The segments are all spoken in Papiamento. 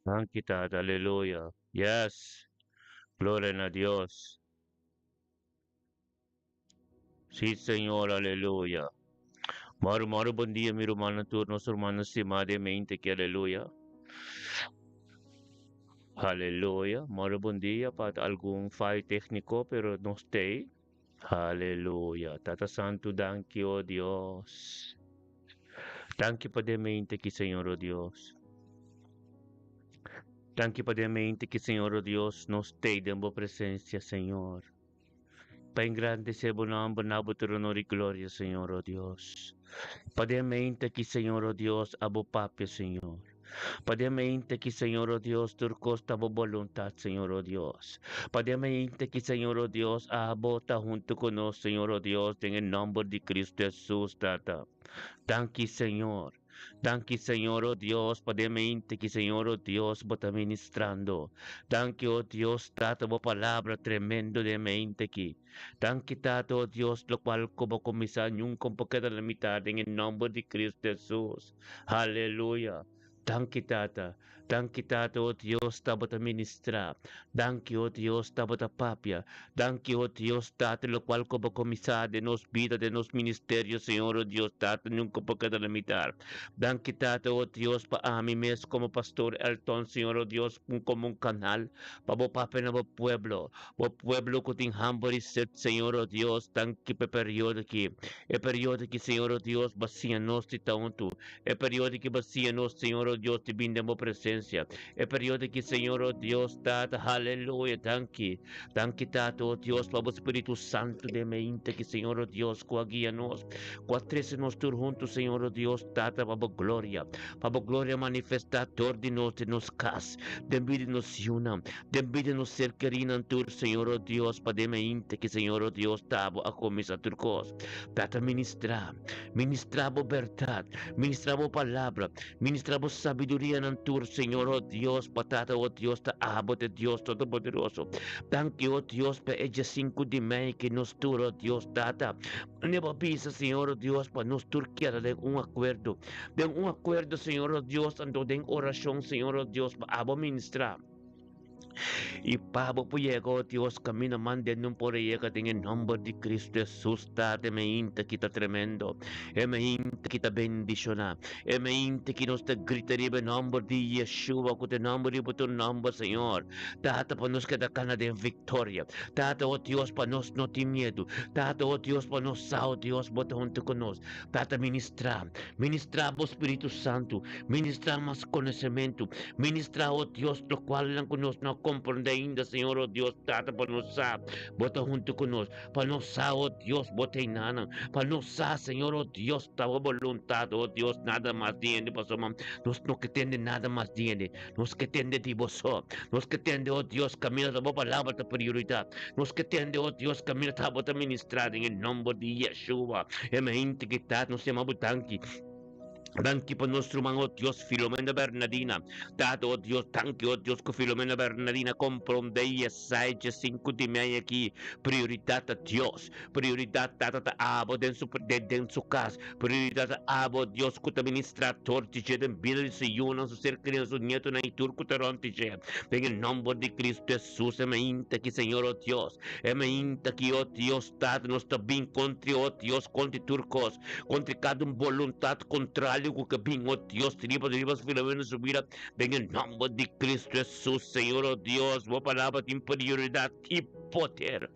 Danki, Tata, aleluya. Yes. Gloria na Dios. Sí, Señor, aleluya. Moro, moro, bon dia, mi rumannan tur, nos rumannan stimá den mente ki, aleluya. Aleluya. Moro, bon dia, pa algun fallo técnico, pero nos tei. Aleluya. Tata Santu, danki, oh Dios. Danki pa den mente ki, Señor, oh Dios. Danki pa den mente ki, Señor, oh Dios, nos tei den bo presencia, Señor. Pa engrandecé bo nomber na bo tur honor y gloria, Señor, oh Dios. Pa den mente ki, Señor, oh Dios, abo papia, Señor. Pa den mente ki, Señor, oh Dios, tur cos ta bo boluntad, Señor, oh Dios. Pa den mente ki, Señor, oh Dios, abo ta hunto cu nos, Señor, oh Dios, den e nomber di Cristo Jesus, Tata. Danki, Señor. Danki, Señor, oh Dios, pa den mente ki, Señor, oh Dios, bo ta ministrando. Danki, oh Dios, Tata, bo palabra tremendo den mente ki. Danki, Tata, oh Dios, locual cu bo cuminsa nunca por keda na mitad den e nomber di Cristo Jesus. Aleluya. Danki, Tata. Danki, Tata, oh Dios, tabata ministra. Danki, oh Dios, tabata papia. Danki, oh Dios, Tata, locual cu bo cuminsa den nos bida, den nos ministerio, Señor, oh Dios, Tata, nunca por keda na mitad. Danki, Tata, oh Dios, pa ami mes como pastor Elton, Señor, oh Dios, como un canal pa bo papia na bo pueblo. Bo pueblo cu tin hamber y sed, Señor, oh Dios, danki pa e periodo aki. E periodo aki, Señor, oh Dios, bo a siña nos di tanto. E periodo ki bo siña nos, Señor, oh Dios, di bin den bo presencia. E periodo ki, Señor, oh Dios, Tata, haleluya, danki. Danki, Tata, oh Dios, pa bo Spiritu Santu den mente ki, Señor, oh Dios, ku a guia nos, ku a trese nos tur huntu, Señor, oh Dios, Tata, pa bo gloria. Pa bo gloria manifestá dor di nos den nos kas, den bida di nos yunan, den bida di nos ser kerinan tur, Señor, oh Dios, pa den mente ki, Señor, oh Dios, ta bo a kuminsá tur kos. Tata, ministrá. Ministrá bo bèrdat, ministrá bo palabra, ministrá bo sabiduria nan tur, Señor, oh Dios, pa Tata, oh Dios, ta abo ta e Dios Todopoderoso. Danki, oh Dios, pa e djasinko di mei ki nos tur, oh Dios, Tata, ne bo bisa, Señor, oh Dios, pa nos tur keda den un akuerdo, den un akuerdo, Señor, oh Dios, anto den orashon, Señor, oh Dios, pa abo ministrá. I pa bo por yega, oh Dios, camina man den un por yega den e nomber di Cristo Jesus, Tata, e mainta ki ta tremendo, e mainta ki ta bendiciona, e mainta ki nos ta grita riba e nomber di Yeshua, cu ta e nomber riba tur nomber, Señor. Tata, pa nos keda cana den victoria. Tata, oh Dios, pa nos no tin miedu. Tata, oh Dios, pa nos sa, oh Dios, bo ta hunto cu nos. Tata, ministra, ministra bo Spiritu Santu, ministra mas conocimento, Ministra, oh Dios, locualnan cu nos no a comprende ainda, Señor, oh Dios, Tata, pa nos sa, Bo ta hunto cu nos, pa nos sa, oh Dios, Bo ta einanan, pa nos sa, Señor, oh Dios, ta Bo boluntad, oh Dios, nada mas di hende, pasobra nos no ke tende nada mas di hende, nos ke tende di Bo so, nos ke tende, oh Dios, caminda ta Bo palabra ta prioridad, nos ke tende, oh Dios, caminda ta Bo ta ministra den e nomber di Yeshua, e mente ki ta, nos yama Bo danki. Danki pa nos ruman, oh Dios, Filomena Bernadina. Tata, oh Dios, danki, oh Dios, ku Filomena Bernadina komprondé i e sa e djesinku di mei aki. Prioridat ta Dios. Prioridat, Tata, ta abo den su, den, den su kas. Prioridat ta abo, oh Dios, ku ta ministrá tur di dje den bida di su yunan, su ser kerinan, su nietonan i tur ku ta rònt di dje. Den e nòmber di Kristu Hesus, e mainta aki, Señor, oh Dios. E mainta aki, oh Dios, Tata, nos ta bin kontra, oh Dios, kontra tur kos. Kontra kada un boluntat kontrario ku ke bin, o Dios, riba riba su filomeno su bida, den e nomber di Kristu Hesus, Señor, o Dios, bo palabra tin prioridat i poder.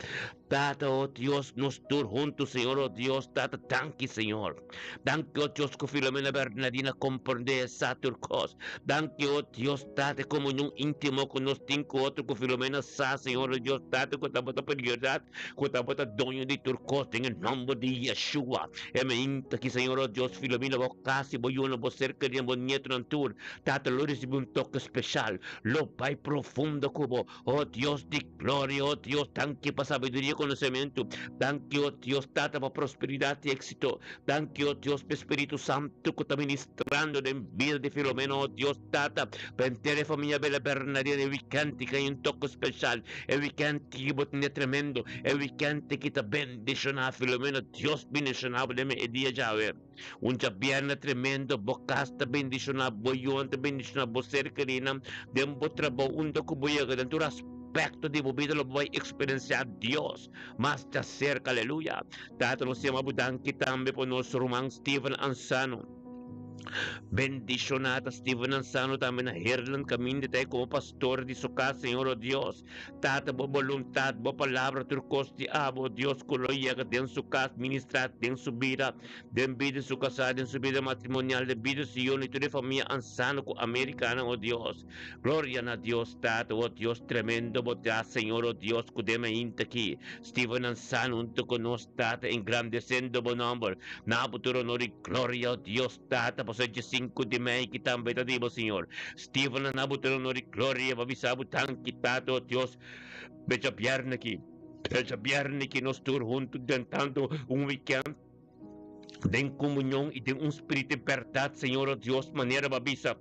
Tata, o Dios, nos tur huntu, Señor, o Dios, Tata, danki, Señor. Danki, o Dios, ku Filomena Bernardina komprende e sa tur kos. Danki, o Dios, Tata, e komunion íntimo ku nos tin ku otro, ku Filomena sa, Señor, o Dios, Tata, ku tabata prioridat. Ku tabata doño di tur kos den e nòmber di Yeshua. E meinta ki Señor o Dios Filomena bo kas i bo yunan bo ser kerinan bo nietonan tur Tata lo risibi un toke speshal lo bai profundo ku bo o Dios di gloria o Dios danki pa sabiduria ku. konosementu. Danki, o Dios Tata, pa prosperidat i éksito. Danki, o Dios, pa Spiritu Santu ku ta ministrando den bida di Filomena, o Dios Tata, pa henter e famia Bela Bernardina e wikènt ki hay un toko speshal, e wikènt ki bo tene tremendo, e wikènt ki ta bendishoná Filomena. Dios bendishoná bo den e dia djawe. Un djabièrnè tremendo, bo kas ta bendishoná, bo yunan ta bendishoná, bo ser kerínan, den bo trabou, unda ku bo yega, den tur aspekto di bo bida lo bo bai eksperensiá Dios mas djaserka. Aleluya! Tata, nos yama bo danki tambe pa nos ruman Steven Ansano. Bendishoná ta Steven Ansano tambe na Heerlen kaminda ta e komo pastor di su kas, Señor o Dios. Tata, bo boluntat, bo palabra, tur kos di abo, Dios, ku lo yega den su kas, ministrá den su bida, den bida di su kasá, den su bida matrimonial, den bida di su yunan i tur e famia ansano ku amerikanan, o Dios. Gloria na Dios, Tata, o Dios tremendo bo ta, Señor, o Dios, ku den mainta aki, Steven ansano huntu ku nos, Tata, engrandesendo bo nòmber. Na bo tur honor i gloria, o Dios, Tata, pasobra dje sinku di mei ki tambe ta di bo, Señor. Steven a na bo tur honor i gloria pa bisa bo danki, Tata, o Dios, be djabièrnè aki, e djabièrnè ki nos tur huntu den tantu un wikènt den komunion i den un spiritu di bèrdat, Señor, o Dios, manera bo a bisa.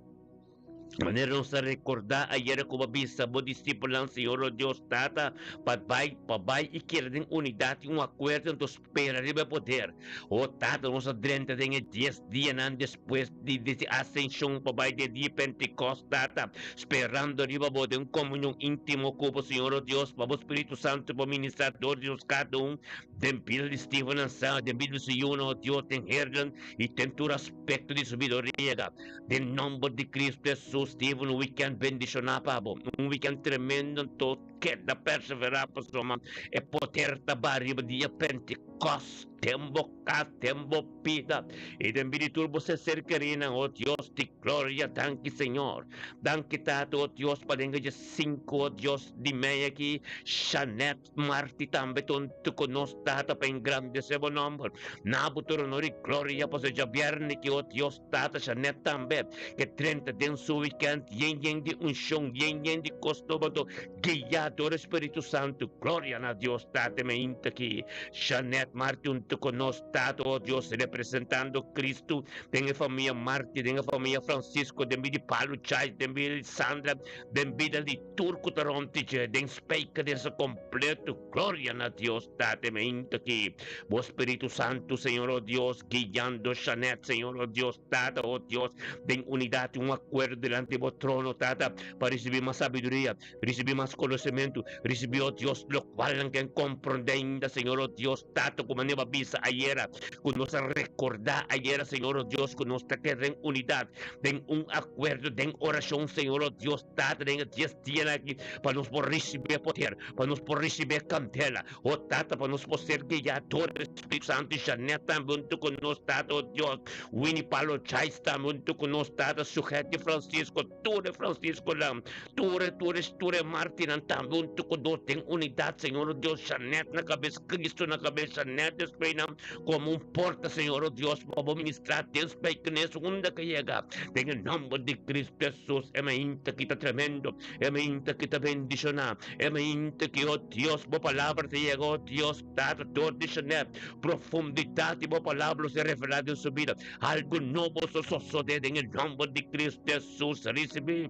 Manera nos a rekordá ayera ku bo a bisa bo disipelnan, Señor o Dios Tata, pa bai, pa bai i keda den unidat i un akuerdo, anto spera riba e poder. O Tata, nos a drenta den e dies dianan despues di di Asenshon pa bai den e dia Pentekòst, Tata, sperando riba bo den un komunion íntimo ku bo, Señor o Dios, pa bo Spiritu Santu por ministrá dor di nos kada un den bida di Steven Ansano, den bida di su yunan, o Dios, den Herland i den tur aspekto di su bida, o Riega. Den nomber di Cristo Jesus, Steven, un weekend bendiciona pa bo. Un weekend tremendo, anto keda persevera pasobra e poder ta ba riba dia Pentecost den bo cas, den bo bida y den bida di tur bo ser kerinan. Oh Dios di gloria, danki Señor. Danki Tata, oh Dios, pa den e 5, oh Dios, di mei aki, Shanet Marti tambe tonto ku nos Tata pa engrandesé bo nòmber. Na bo tur honor i gloria pasobra djabièrnè ki o Dios Tata Shanet tambe ke drenta den su wikènt yen yen di unshon, yen yen di kos nobo anto guiá dor e Spiritu Santu. Gloria na Dios Tata meinta ki Shanet Marti hunto ku nos Tata o Dios representando Cristo den e famia Marti, den e famia Francisco, den bida di Palu Chais, den bida di Sandra, den bida di Tur ku ta rònt di dje den spijker den su kompleto. Gloria na Dios Tata mainta aki. Bo Spiritu Santu, Señor o Dios, guiando Shanet, Señor o Dios Tata, o Dios, den unidat i un akuerdo dilanti bo trono, Tata, pa risibí mas sabiduria, risibí mas konosementu, risibí, o Dios, lokual nan ken komprondé ainda, Señor o Dios Tata, ku manera bo a bisa ayera, ku nos a rekordá ayera, Señor o Dios, ku nos ta keda den unidat, den un akuerdo, den orashon, Señor o Dios. Tata, den e dies dianan aki, pa nos por risibí e poder, pa nos por risibí e kandela. O Tata, pa nos por ser guiá dor di Spiritu Santu. Janet tambe huntu ku nos, Tata, o Dios. Winnie Palo Chais tambe huntu ku nos, Tata. Sugeti Francisco, tur e Francisconan, tur e, tur e, tur e Martinnan tambe huntu ku nos den unidat, Señor, o Dios. Janet na kabes, Cristo na kabes, Janet despuesnan komo un porta, Señor, o Dios, pa bo ministrá den Spijkenis unda ke yega. Den e nòmber di Cristo Hesus, e mainta ki ta tremendo, e mainta ki ta bendishoná, e mainta ki, o Dios, bo palabra ta yega, o Dios, Tata, dor di Shanet, profundidat di bo palabra lo ser revelá den su bida. Algu nobo lo sosodé den e nòmber di Cristo Hesus. Risibí.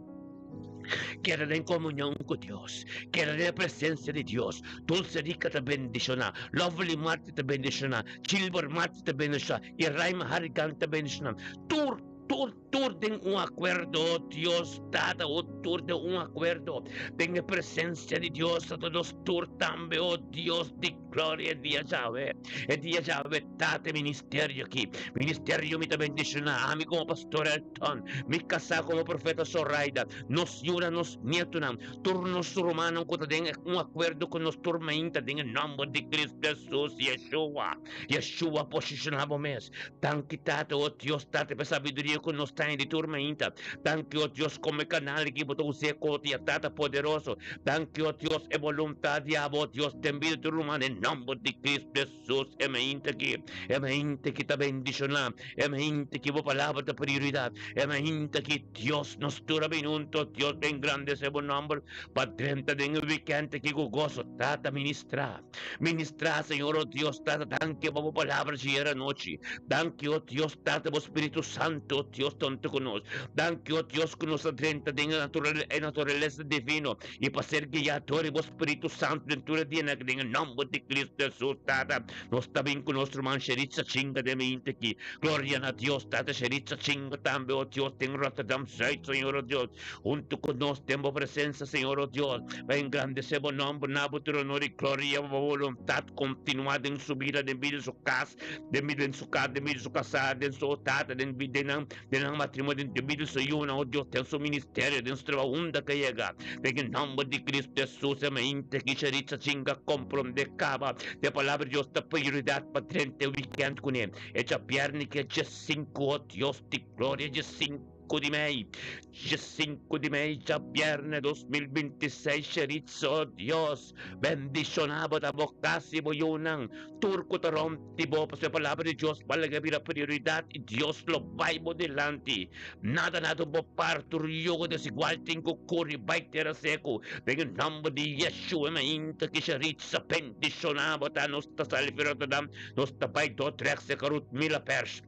Keda den komunion ku Dios. Keda den e presensia di Dios. Dulce Rica ta bendishoná. Lovely Marti ta bendishoná. Gilbert Marti ta bendishoná. I Raima Harrigan ta bendishoná. Tur, tur, tur den un akuerdo, oh Dios Tata, oh tur den un akuerdo. Den e presensia di Dios, ta nos tur tambe, oh Dios di gloria, e dia djawe. E dia djawe, Tata, e ministerio aki. Ministerio mi ta bendishoná. Ami komo pastor Elton, mi kasá komo profeta Zoraida, nos yunan, nos nietonan, tur nos rumannan ku ta den un akuerdo ku nos tur mainta den e nòmber di Cristo Hesus, Yeshua. Yeshua, posishoná bo mes. Danki, Tata, o Dios Tata, pa e sabiduria. sabiduria ku nos ta di tur mainta. Danki, o Dios, komo e kanal ki bo ta usa ku dia, Tata poderoso. Danki, o Dios, e boluntat di abo, Dios, den bida tur ruman, den nòmber di Kristu Hesus. E mainta aki, e mainta ki ta bendishoná, e mainta ki bo palabra ta prioridat, e mainta ki Dios nos tur a bini hunto, Dios, pa engrandesé bo nòmber, pa drenta den e wikènt aki ku goso. Tata, ministrá. Ministrá, Señor, o Dios Tata, danki pa bo palabra dje anochi. Danki, o Dios Tata, bo Spiritu Santu, o Dios, ta huntu ku nos. Danki, o Dios, ku nos a drenta den e naturalesa divino i pa ser guiá dor di bo Spiritu Santu den tur e dianan aki, den e nòmber di Kristu Hesus, Tata. Nos ta bin ku nos ruman Sheritza Chinga den mainta aki. Gloria na Dios, Tata. Sheritza Chinga tambe, o Dios, den Rotterdam Zuid, Señor, o Dios. Huntu ku nos den bo presensia, Señor, o Dios, pa engrandesé bo nòmber, na bo tur onor i gloria, pa bo boluntat kontinuá den su bida, den bida di su kas, den bida den su kas, den bida di su kasá, den su tata, den den nan den nan matrimonio, den bida di su yunan, o Dios, den su ministerio, den su trabou, unda ke yega. Den e nòmber di Kristu Hesus, e mainta ki Sheritza chinga komprondé kaba ku e Palabra di Dios ta prioridat pa drenta e wikènt kuné. E djabièrnè ki e djesinku, o Dios di gloria, djesinku. Ku di mei, djesinku di mei djabièrnè 2026 Sheritzo Dios bendishoná bo ta bo kas i bo yunan tur ku ta rònt di bo pasobra e palabra di Dios bo a laga bira prioridat i Dios lo bai bo dilanti nada nada bo par tur yugo desigual tin ku kuri bai tera seku den e nòmber di Yeshua mainta ki Sheritza bendishoná bo ta nos ta sali fi Rotterdam nos ta bai Dordrecht serka Ruth Mila Pers.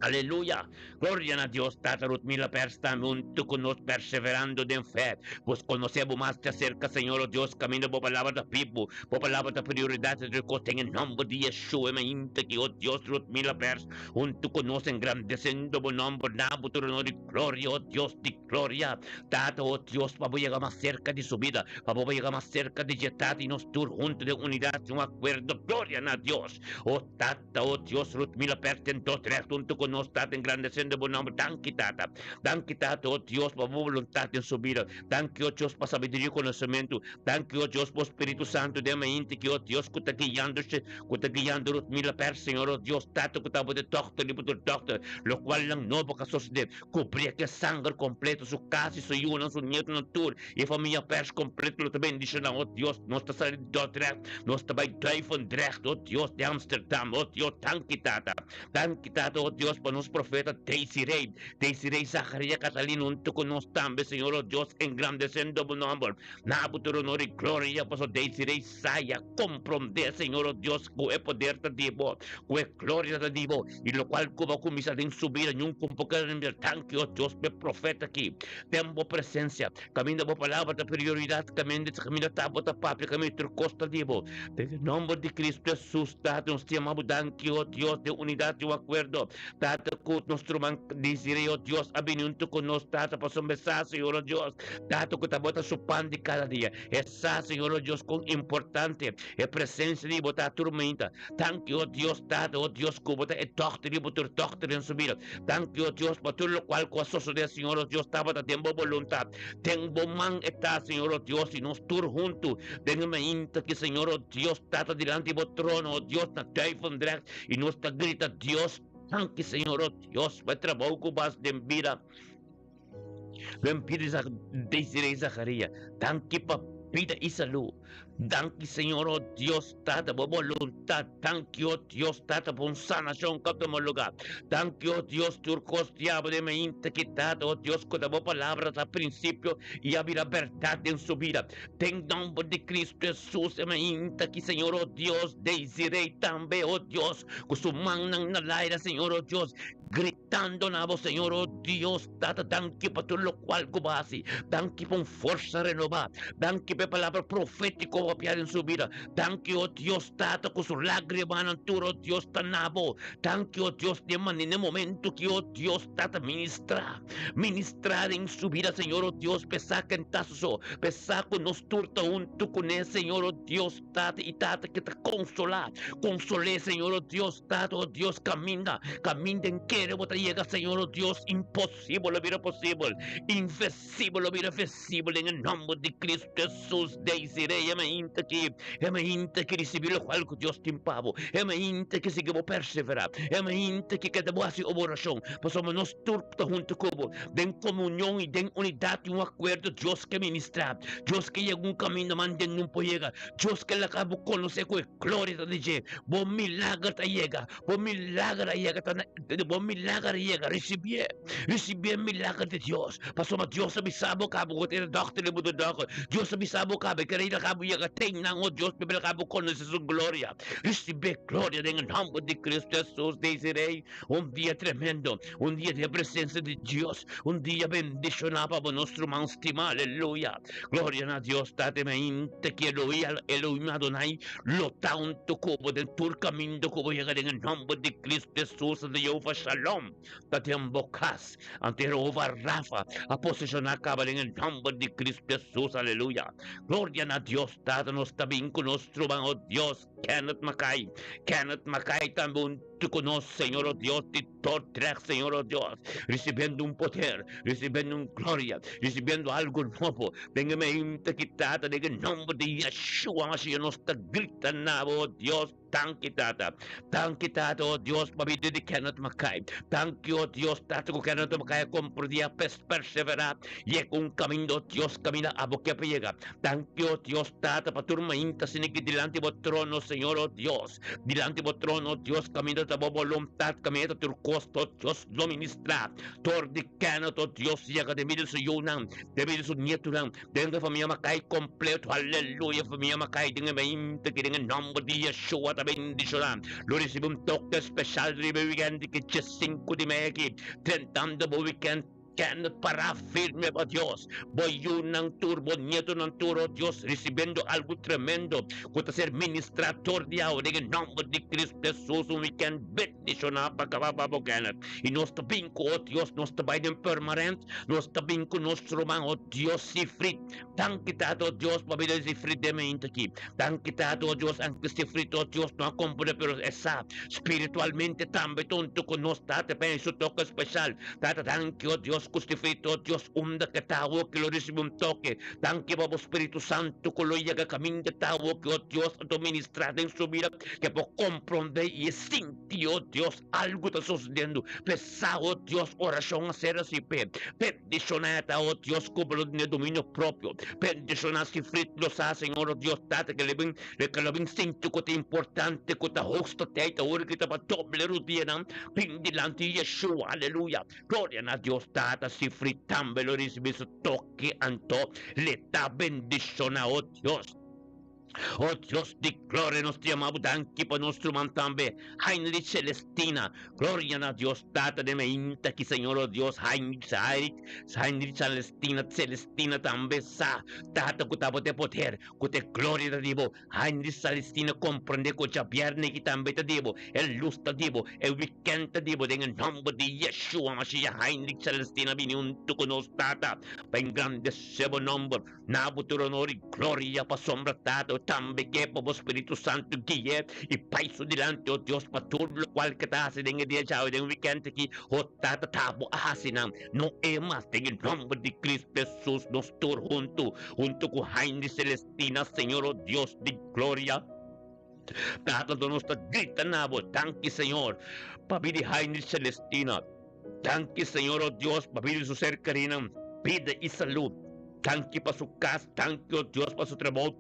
Aleluya! Gloria na Dios Tata. Rutmila Pers tambe huntu ku nos perseverando den fe. Bos konosé bo mas djaserka, Señor o Dios, kaminda bo palabra ta bibu, bo palabra ta prioridat entre kos den e nòmber di Yeshua e mainta ki o Dios Rutmila Pers huntu ku nos engrandesendo bo nòmber na bo tur honor i gloria o Dios di gloria. Tata o Dios, pa bo yega mas serka di su bida, pa bo yega mas serka di dje Tata i nos tur huntu den unidat i un akuerdo. Gloria na Dios o Tata. Ta o Dios Rutmila Perten Dordrecht hunto ku nos Tata engrandesendo bo nomber. Danki Tata. Danki Tata o Dios pa bo boluntat den su bida. Danki o Dios pa sabiduria i konosementu. Danki o Dios pa bo Spiritu Santu den mainti ki o Dios ku ta guiando ku ta guiando Rutmila Pers Señor o Dios Tata ku ta bo de dòkter di bo tur dòkter lokual nan nobo ka sosode. Kubri ak e sanger kompleto su kas i su yunan su nietunan tur i e famia Pers kompleto lo ta bendishona o Dios. Nos ta sali di Dordrecht. Nos ta bai Duivendrecht, o Dios di Amsterdam, o Dios, danki Tata. Danki Tata, o Dios, pa nos profeta Desiree, Desiree Zacharia Catalina huntu ku nos tambe, Señor, o Dios, engrandesendo bo nomber. Na bo tur honor i gloria, paso Desiree sa i a komprondé, Señor, o Dios, ku e poder ta di bo, ku e gloria ta di bo, i lokual ku bo a kuminsá den su bida, niun ku por keda limpiá. Danki, o Dios, pa e profeta aki den bo presensia. Kaminda bo palabra ta prioridat, kaminda kaminda ta bo ta papia, kaminda tur kos ta di bo. Den e nomber di Cristo Jesus, Tata, nos ta yama bo danki, o Dios, den unidat i un akuerdo, Tata, ku nos ruman Desiree, o Dios, a bini huntu ku nos, Tata, pasobra e sa, Señor, o Dios, Tata, ku ta bo ta su pan di kada dia. E sa, Señor, o Dios, kon importante e presensia di bo ta tur mainta. Danki, o Dios, Tata, o Dios, ku bo ta e dòkter di bo tur dòkter den su bida. Danki, o Dios, pa tur lokual ku a sosodé, Señor, o Dios, tabata den bo boluntat. Den bo man e ta, Señor, o Dios, i nos tur huntu den e mainta aki, Señor, o Dios, Tata, dilanti bo trono, o Dios, na Duivendrecht, i nos ta grita, Dios, danki, Señor, o Dios, pa e trabou ku bo hasi den bida. Den bida di Desiree Zacharia. Danki pa bida i salú. Danki Señor o Dios Tata bo boluntat. Danki o Dios Tata pa un sanashon ku a tuma lugá. Danki o Dios tur kos diabel den mainta ki Tata o Dios ku ta bo palabra ta prinsipio i a bira bèrdat den su bida. Den nòmber di Kristu Hesus e mainta ki Señor o Dios Desiree tambe o Dios ku su mannan na laira Señor o Dios Gritando na bo, Señor, o Dios, Tata, danki pa tur lokual ku bo hasi. Danki pa un forsa renobá. Danki pa e palabra profétiko ku bo papia den su bida. Danki, o Dios, Tata, ku su lágrimanan tur, o Dios, ta na bo. Danki, o Dios, di e manera, na e momento ki, o Dios, Tata, ministrá. Ministrá den su bida, Señor, o Dios, pa e sa ken ta su so, pa e sa ku nos tur ta huntu kuné, Señor, o Dios, Tata, i Tata ke ta konsolá. Konsol'é, Señor, o Dios, Tata, o Dios, kaminda, kaminda en ke. kere bo ta yega, Señor, o Dios, imposibel lo bira posibel, invesibel lo bira visibel den e nomber di Cristo Jesus. Desiree, e mainta aki, e mainta aki ricibi locual cu Dios tin pa bo, e mainta aki sigui bo persevera, e mainta aki keda bo haci oracion, pasobra nos tur ta hunto cu bo den comunion y den unidad y un acuerdo. Dios ke ministra, Dios ke yega un caminda man den nun por yega, Dios ke laga bo conoce cu e gloria ta di dje. Bo milager ta yega, bo milager a yega, ta na, bo milager a yega, ricibié, ricibié milager di Dios, pasobra Dios a bisa bo caba cu ta dokter y bo ta dokter, Dios a bisa bo caba e kere laga bo yega te nan, o Dios p'e laga bo conoce su gloria. Ricibié gloria den e nomber di Cristo Jesus. Desiree un dia tremendo, un dia den e presencia di Dios, un dia bendiciona pa bo, nos ruman stima, aleluya. Gloria na Dios Tata mainta ki Elohim, Elohim Adonai lo ta hunto ku bo den tur kaminda ku bo yega den e nomber di Cristo Jesus. Anto Jehovah Shalom ta den bo kas. Anto Jehovah Rafa a poseshoná kaba den e nomber di Cristo Jesus. Aleluya. Gloria na Dios Tata. Nos ta bin ku nos truman, o Dios, Kenneth Mackay. Kenneth Mackay tambe hunto ku nos, Señor, o Dios di Dordrecht, Señor, o Dios, recibiendo un poder, recibiendo un gloria, recibiendo algo nobo. Den e mente ki Tata, den e nomber di Yeshua Mashiach, nos ta grita na bo, o Dios. Danki, Tata. Danki, Tata, o Dios, pa bida di Kenneth Mackay. Danki, o Dios, Tata, ku Kenneth Mackay a komprendé, a perseverá, yega un kaminda, o Dios, kaminda abo ke pa yega. Danki, o Dios, Tata, pa tur mainta asina ki dilanti bo trono, Señor, o Dios. Dilanti bo trono, Dios, kaminda ta bo boluntat, kaminda ta tur kos, o Dios, lo ministrá. Tor di Kenneth, o Dios, yega den bida di su yunan, den bida di su nietunan, den e famia Mackay kompleto. Aleluya, famia Mackay, den e mainta ki den e nòmber di Yeshua ta bendishoná. Lo risibí un toke speshal riba e wikènt ki 5 di mei aki, drentando bo wikènt. Kende pará firme pa Dios. Bo yunan tur, bo nietonan tur, o Dios, risibiendo algu tremendo ku ta ser ministrá tur di awe den e nòmber di Cristo Hesus. Un wikènt bendishoná pa kaba pa bo, Kenneth. I nos ta bin ku, o Dios, nos ta bai den Purmerend, nos ta bin ku nos ruman, o Dios, Sifrit. Danki, Tata, o Dios, pa bida di Sifrit den mainta aki. Danki, Tata, o Dios, anke Sifrit, o Dios, no a komprendé, pero e sa spiritualmente tambe ta huntu ku nos, Tata, pa e su toke speshal. Tata, danki, o Dios, ku Sifrit, o Dios, unda ke ta awo ki lo risibi un toke. Danki pa bo Spiritu Santu ku lo yega kaminda ta awo ki, o Dios, a ta ministrá den su bida, ke por komprondé i e sinti, o Dios, algu ta sosediendo. P'esá, o Dios, orashon a ser así p'e. Bendishoná e ta, o Dios, ku bo lo duna dominio propio. Bendishoná Sifrit lo sa, Señor, o Dios, Tata, ke lo bin, ke lo bin sinti ku ta importante, ku ta hustu tei ta ora ki ta pa doble rudianan. Bin dilanti Yeshua, aleluya. Gloria na Dios Tata, Sifri tambe lo risibi su toke, anto le ta bendishona, o Dios. O Dios di gloria, nos ta yama bo danki pa nos ruman tambe, Heinrich Celestina. Gloria na Dios Tata den mainta aki, Señor, o Dios, Heinrich, Heinrich, Heinrich Celestina, Celestina tambe sa, Tata, ku ta bo te poder, ku te gloria ta di bo. Heinrich Celestina comprende cu djabierne aki tambe ta di bo, e luz ta di bo, e weekend ta di bo, den e nomber di Yeshua Mashiach. Heinrich Celestina bini hunto cu nos, Tata, pa engrandece bo nomber. Na bo tur honor y gloria, pasobra, Tata, bo tambe ke pa bo Spiritu Santo gui'e y bai su dilanti, o Dios, pa tur locual ke ta haci den e dia djawe, den e weekend aki, o Tata, ta bo a haci nan. No e mas, den e nomber di Cristo Jesus, nos tur hunto, hunto cu Heinrich Celestina, Tina, Señor, o Dios di gloria. Tata, do nos ta grita na bo. Danki, Señor, pa bida di Heinrich Celestina. Danki, Señor, o Dios, pa bida di su ser kerinan, bida i salud. Danki pa su kas. Danki, o Dios, pa su trabou.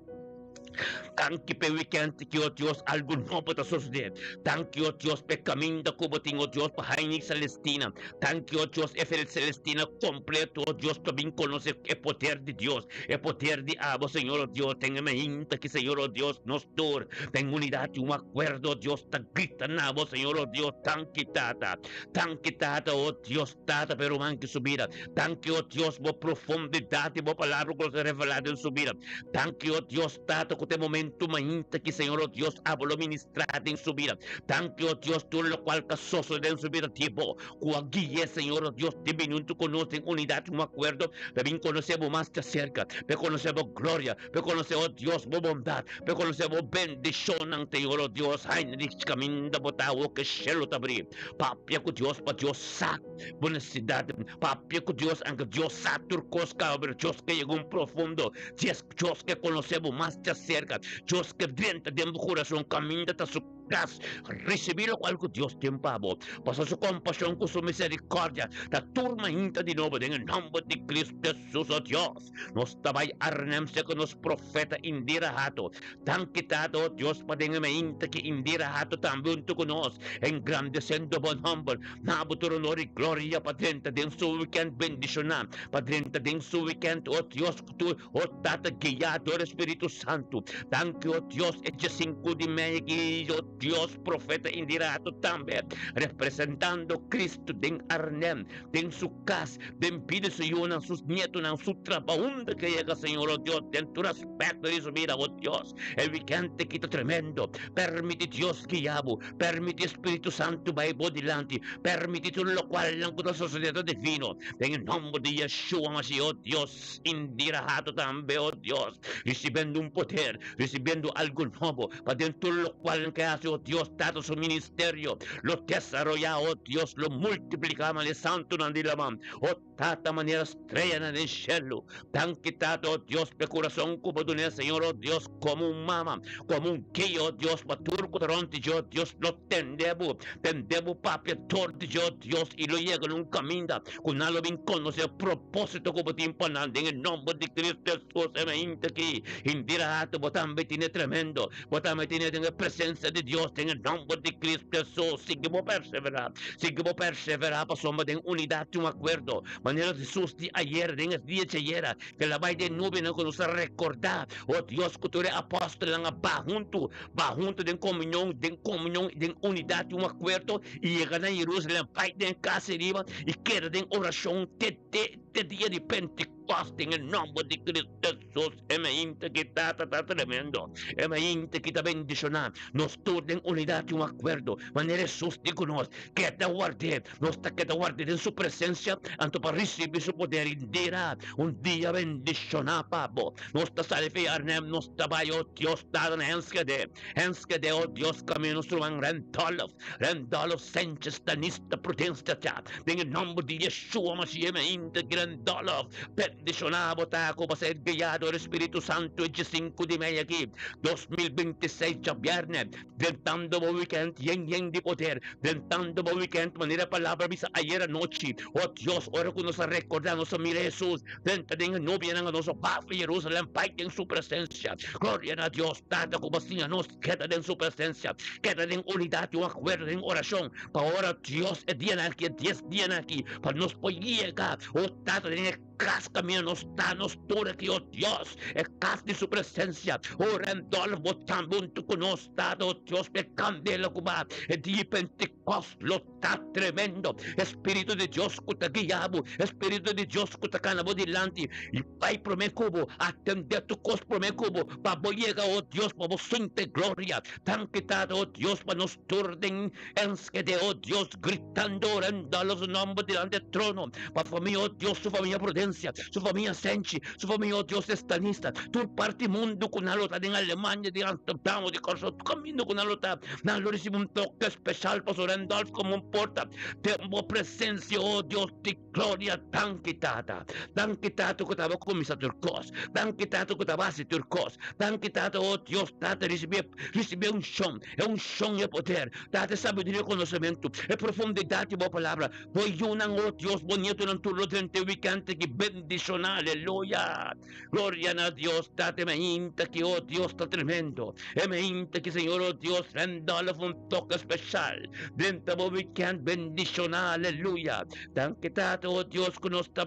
Danki p'e weekend ki, o Dios, algu nobo ta sosodé. Danki, o Dios, p'e kaminda ku bo tin, o Dios, pa Heinrich Celestina. Danki, o Dios, e Celestina kompleto, o Dios, ta bin konosé e poder di Dios. E poder di abo, Señor, o Dios, ten e mainta ki, Señor, o Dios, nos tur den unidad y un acuerdo, o Dios, ta grita na abo, Señor, o Dios. Danki, Tata. Danki, Tata, o Dios, Tata, pa e ruman ki su bida. Danki, o Dios, bo profundidad di bo palabra cu lo ser revelá den su bida. Danki, o Dios, Tata, cu. ku ta e momento mainta ki Señor o Dios abo lo ministrá den su bida. Danki o Dios tur lokual ta sosodé den su bida di bo ku a gui'é Señor o Dios di bini huntu ku nos den unidat i un akuerdo pa bin konosé bo mas djaserka, pa konosé bo gloria, pa konosé o Dios bo bondat, pa konosé bo bendishonnan Señor o Dios. Heinrich kaminda bo ta awor ku e shelu ta abrí. Papia ku Dios pa Dios sa bo nesesidat. Papia ku Dios anke Dios sa tur kos kaba pero Dios ke yega un profundo. Dies Dios ke konosé bo mas djaserka. Dios ke drenta den bo kurason kaminda ta su kas. Risibí lokual ku Dios tin pa bo. Pasobra su kompashon ku su miserikòrdia ta tur mainta di nobo den e nòmber di Kristu Hesus, o Dios. Nos ta bai Arnhem segun nos profeta Indira Hato. Danki Tata, o Dios, pa den e mainta ki Indira Hato tambe huntu ku nos, engrandesendo bo nòmber. Na bo tur honor i gloria pa drenta den su wikènt bendishoná, pa drenta den su wikènt, o Dios, ku tur, o Tata, guiá dor e Spiritu Santu. Danki, o Dios, e diesinku di mei aki, o Dios, profeta Indira Hato tambe, representando Cristo den Arnhem, den su kas, den bida su yunan, sus nietonan, su trabou, unda ke yega, Señor, o Dios, den tur aspekto di su bida, o Dios, e wikènt aki ta tremendo. Permiti Dios guia bo, permiti Spiritu Santu bai bo dilanti, permiti tur lokualnan ku ta sosodé ta divino, den e nòmber di Yeshua Mashiach, o Dios, Indira Hato tambe, o Dios, risibiendo un poder, risibiendo algu nobo, pa den tur lokual ke hasi, o Dios, Tata, su ministerio lo desaroyá, o Dios, lo multipliká manera e santunan di laman, o Tata, manera streanan den shelu. Danki, Tata, o Dios, p'e kurason ku bo dun'é, Señor, o Dios, komo un mama, komo un guia, o Dios, pa tur ku ta rònt di dje, o Dios, lo tende bo, tende bo papia dor di dje, o Dios, i lo yega na un kaminda ku nan lo bin konosé e propósito ku bo tin pa nan, den e nòmber di Cristo Hesus, e mainta aki. Hindira hatu bo tambe tine tremendo, bo tambe tine den e presensia di Dios, den e nòmber di Cristo Hesus. Sigui bo perseverá, sigui bo perseverá, pasobra den unidat tin un akuerdo, manera Hesus di ayera, den es dia djayera, ke el a bai den nubianan ku nos a rekordá, o Dios, ku tur e apòstelnan a ba huntu, ba huntu den komunion, den komunion, den unidat tin un akuerdo, i yega na Jerusalem, bai den kas ariba, i keda den orashon te te te dia di Pentekòst, den e nòmber di Cristo Hesus. E mainta ki Tata ta tremendo, e mainta ki ta bendishoná nos tur den unidat tin un akuerdo, manera Hesus di ku nos, Keda ward'é, nos ta keda ward'é den su presensia, anto pa risibí su poder i dira un dia bendishoná pa bo. Nos ta sali fi Arnhem, nos ta bai, o Dios, Tata na Enschede, Enschede, o Dios, camino nos ruman Randolph, Randolph Sanchez, Tanista Prudencia ta, den e nomber di Yeshua Mashiach mi inta ki Randolph, bendiciona bo ta cu bo ser guia door e Spiritu Santo e diesinku di mei aki, 2026 djabierne, drentando bo weekend yen yen di poder, drentando bo weekend manera e palabra bisa ayer anochi, o Dios, ora cu nos a recorda nos a mira Jesus, Drenta den e nobianan a nos a bafa Jerusalem bai den su presencia. Gloria na Dios Tata cu bo siña nos keda den su presencia, keda den unidad y un acuerdo den oracion pa ora Dios e dianan aki, e dies dianan aki, pa nos por yega, o Tata, den e cas caminda nos ta, nos tur aki, o Dios, e cas di su presencia. O Randolph, bo tambe hunto cu nos, Tata, o Dios, p'e candela cu ba e dia di Pentecost lo Ta tremendo! E Spiritu di Dios ku ta guia bo, e Spiritu di Dios ku ta kana bo dilanti i bai promé ku bo, atendé tur kos promé ku bo, pa bo yega, o Dios, pa bo sinti gloria. Danki, Tata, o Dios, pa nos tur den Enschede, o Dios, gritando, orando Su nomber dilanti e trono, pa famia, o Dios, su famia Prudencia, su famia Senchi, su famia, o Dios, Estanista, tur parti mundu ku nan lo ta den Alemania, den Amsterdam, o di Kòrsou, tur kaminda ku nan lo ta. Nan lo ricibi un toke special pasobra Randolph como un porta den bo presencia, oh Dios di gloria. Danki, Tata. Danki, Tata, cu ta cuminsa tur cos. Danki, Tata, cu ta haci tur cos. Danki, Tata, oh Dios, Tata, ricibi, ricibi e uncion, e uncion y e poder. Tata, e sabiduria y conocemento, e profundidad di bo palabra. Bo yunan, oh Dios, bo nietonan tur lo drenta e weekend aki bendiciona. Aleluya. Gloria na Dios, Tata, e mainta ki, oh Dios, ta tremendo. E mainta ki, Señor, oh Dios, Randolph un toke special. Drenta bo weekend bendiciona, aleluya. Danki, Tata, oh Dios, cu nos ta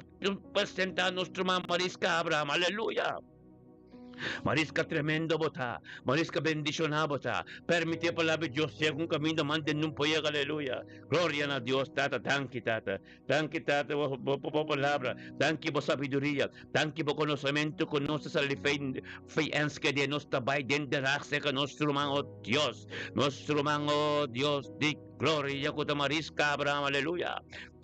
presenta nos ruman Mariska Abraham, aleluya. Mariska tremendo bo ta. Mariska bendishoná bo ta. Permití e palabra di Dios yega un kaminda mantende un poyega aleluya. Gloria na Dios Tata danki Tata. Danki Tata bo bo bo palabra. Danki bo sabiduria. Danki bo konosementu ku nos ta sali fe fe Enschede nos ta bai den Den Haag serka nos ruman o Dios. Nos ruman o Dios di gloria ku ta Mariska Abraham aleluya.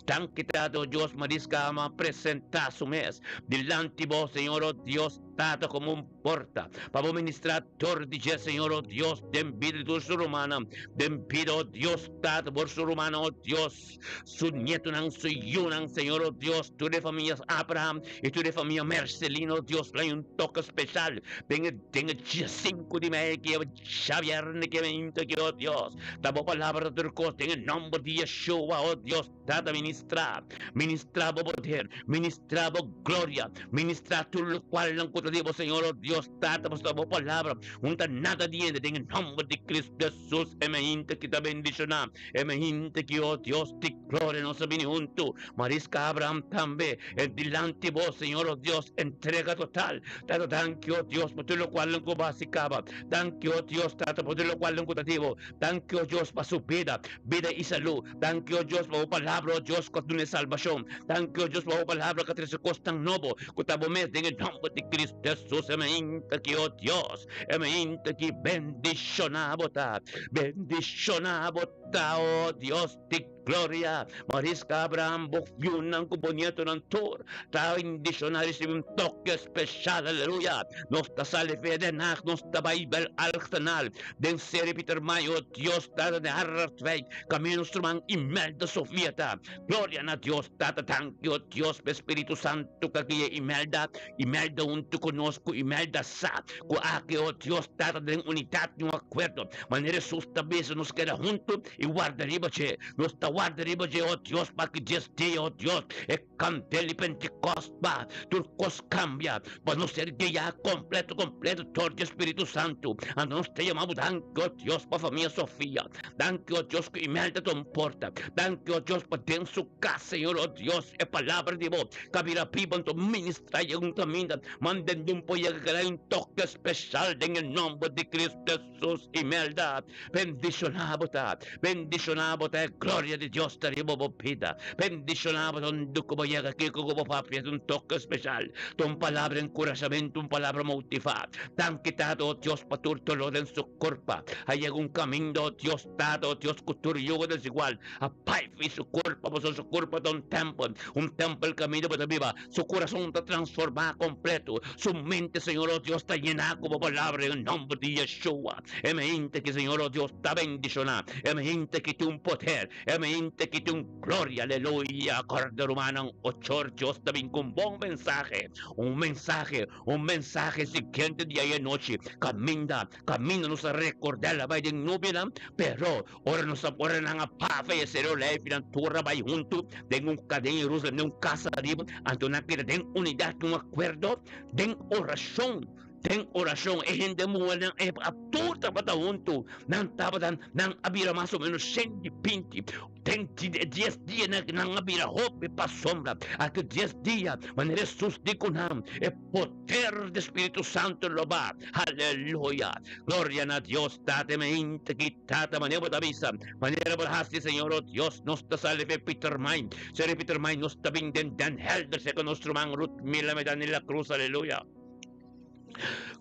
Danki Tata o Dios Mariska ama presenta su mes dilanti bo Señor o Dios Tata como un porta pa bo ministra dor di dje Señor o Dios den bida di tur su rumannan den bida o Dios Tata por su rumannan o Dios su nietonan su yunan Señor o Dios tur e famia Abraham y tur e famia Mercelina o Dios lo hay un toke special den e den e dia sinku di mei ki e Djabièrnè ke meinta ki, o Dios, ta bo palabra ta tur kos den e nòmber di Yeshua, o Dios Tata, ministrá, ministrá bo poder, ministrá bo gloria, ministrá tur lokualnan ku ta di bo, Señor, o Dios Tata, pasobra bo palabra un ta nada di hende, den e nòmber di Cristo Jesus, e meinta ki ta bendishoná, e meinta ki, o Dios di gloria, nos a bini huntu, Mariska Abraham tambe, e dilanti bo, Señor, o Dios, entrega total. Tata, danki, o Dios, pa tur lokualnan ku bo hasi kaba. Danki, o Dios, Tata, pa tur lokualnan ku ta di bo. Danki, o Dios, pa su bida, bida i salú. Danki, o Dios, pa bo palabra, o Dios, ku a duna e salbashon. Danki, o Dios, pa bo palabra ku a trese kosnan nobo ku ta bo mes den e nòmber di Kristu Hesus. E mainta ki, o Dios, e mainta ki bendishoná bo ta. Bendishoná bo ta, o Dios di Gloria! Mariska Abraham, bo fiunan ku bo nietonan tur ta bendishoná risibí un toke speshal. Aleluya! Nos ta sali via Den Haag, nos ta bai bel Alkanaal den Seri Pietermaai, o Dios Tata den Hardertwijk, kaminda nos ruman Imelda Sofia ta. Gloria na Dios Tata, danki o Dios pa e Spiritu Santu ku a guia Imelda, Imelda huntu ku nos, ku Imelda sa ku aki o Dios Tata den unidat i un akuerdo, manera Hesus ta bisa nos keda huntu I warda riba dje. Nos ta warda riba dje, o Dios, pa ki dies dia, o Dios, e kandel di Pentekost pa tur kos kambia, pa nos ser guiá kompleto kompleto dor di e Spiritu Santu. Anto nos ta yama bo danki, o Dios, pa famia Sofia. Danki, o Dios, ku Imelda ta un porta. Danki, o Dios, pa den su kas, Señor, o Dios, e palabra di bo ka bira biba, anto ministra i un kaminda. Manden un por yega keda un toke speshal den e nomber di Cristo Hesus. Imelda. Bendishoná bo ta, bendishoná bo ta, e gloria di Dios ta riba bo bida. Bendishoná bo ta unda ku bo yega, kiko ku bo papia ta un toke speshal, ta un palabra enkurashamentu, un palabra motivá. Danki Tata, o Dios, pa tur doló den su kurpa. A yega un kaminda, o Dios, Tata, o Dios, ku tur yugo desigual a bai fi su kurpa, pasobra su kurpa ta un tèmpel, un tèmpel kaminda bo ta biba. Su kurason ta transformá kompleto, su mente, Señor, o Dios, ta yená ku bo palabra den e nòmber di Yeshua. E mente ki, Señor, o Dios, ta bendishoná. E mente ki tin un poder. E mente ki tin un gloria. Aleluya! Kòrda, rumannan, ochor Dios ta bin ku un bon mensahe, un mensahe, un mensahe siguiente di ayanochi. Kaminda, kaminda nos a rekordá el a bai den nubianan, pero Ora nos a ora nan a pasa e Seru Leifinan tur a bai huntu den un den Jerusalem den un casa ariba, anto nan keda den unidat den un akuerdo den orashon den orashon e hende muhernan e a tur tabata huntu nan tabata nan a bira mas o menos shen di binti den e dies dia nan nan a bira hopi pasobra aki dies dia manera Hesus di ku nan e poder di Spiritu Santo lo ba aleluya gloria na Dios Tata mi hende ki Tata, manera bo ta bisa, manera bo ta hasi, Señor, o Dios, nos ta sali fe Pietermain. Señor Pietermain, nos ta bin den Den Helder, serka nos ruman Ruth Mila Medani la Cruz, aleluya.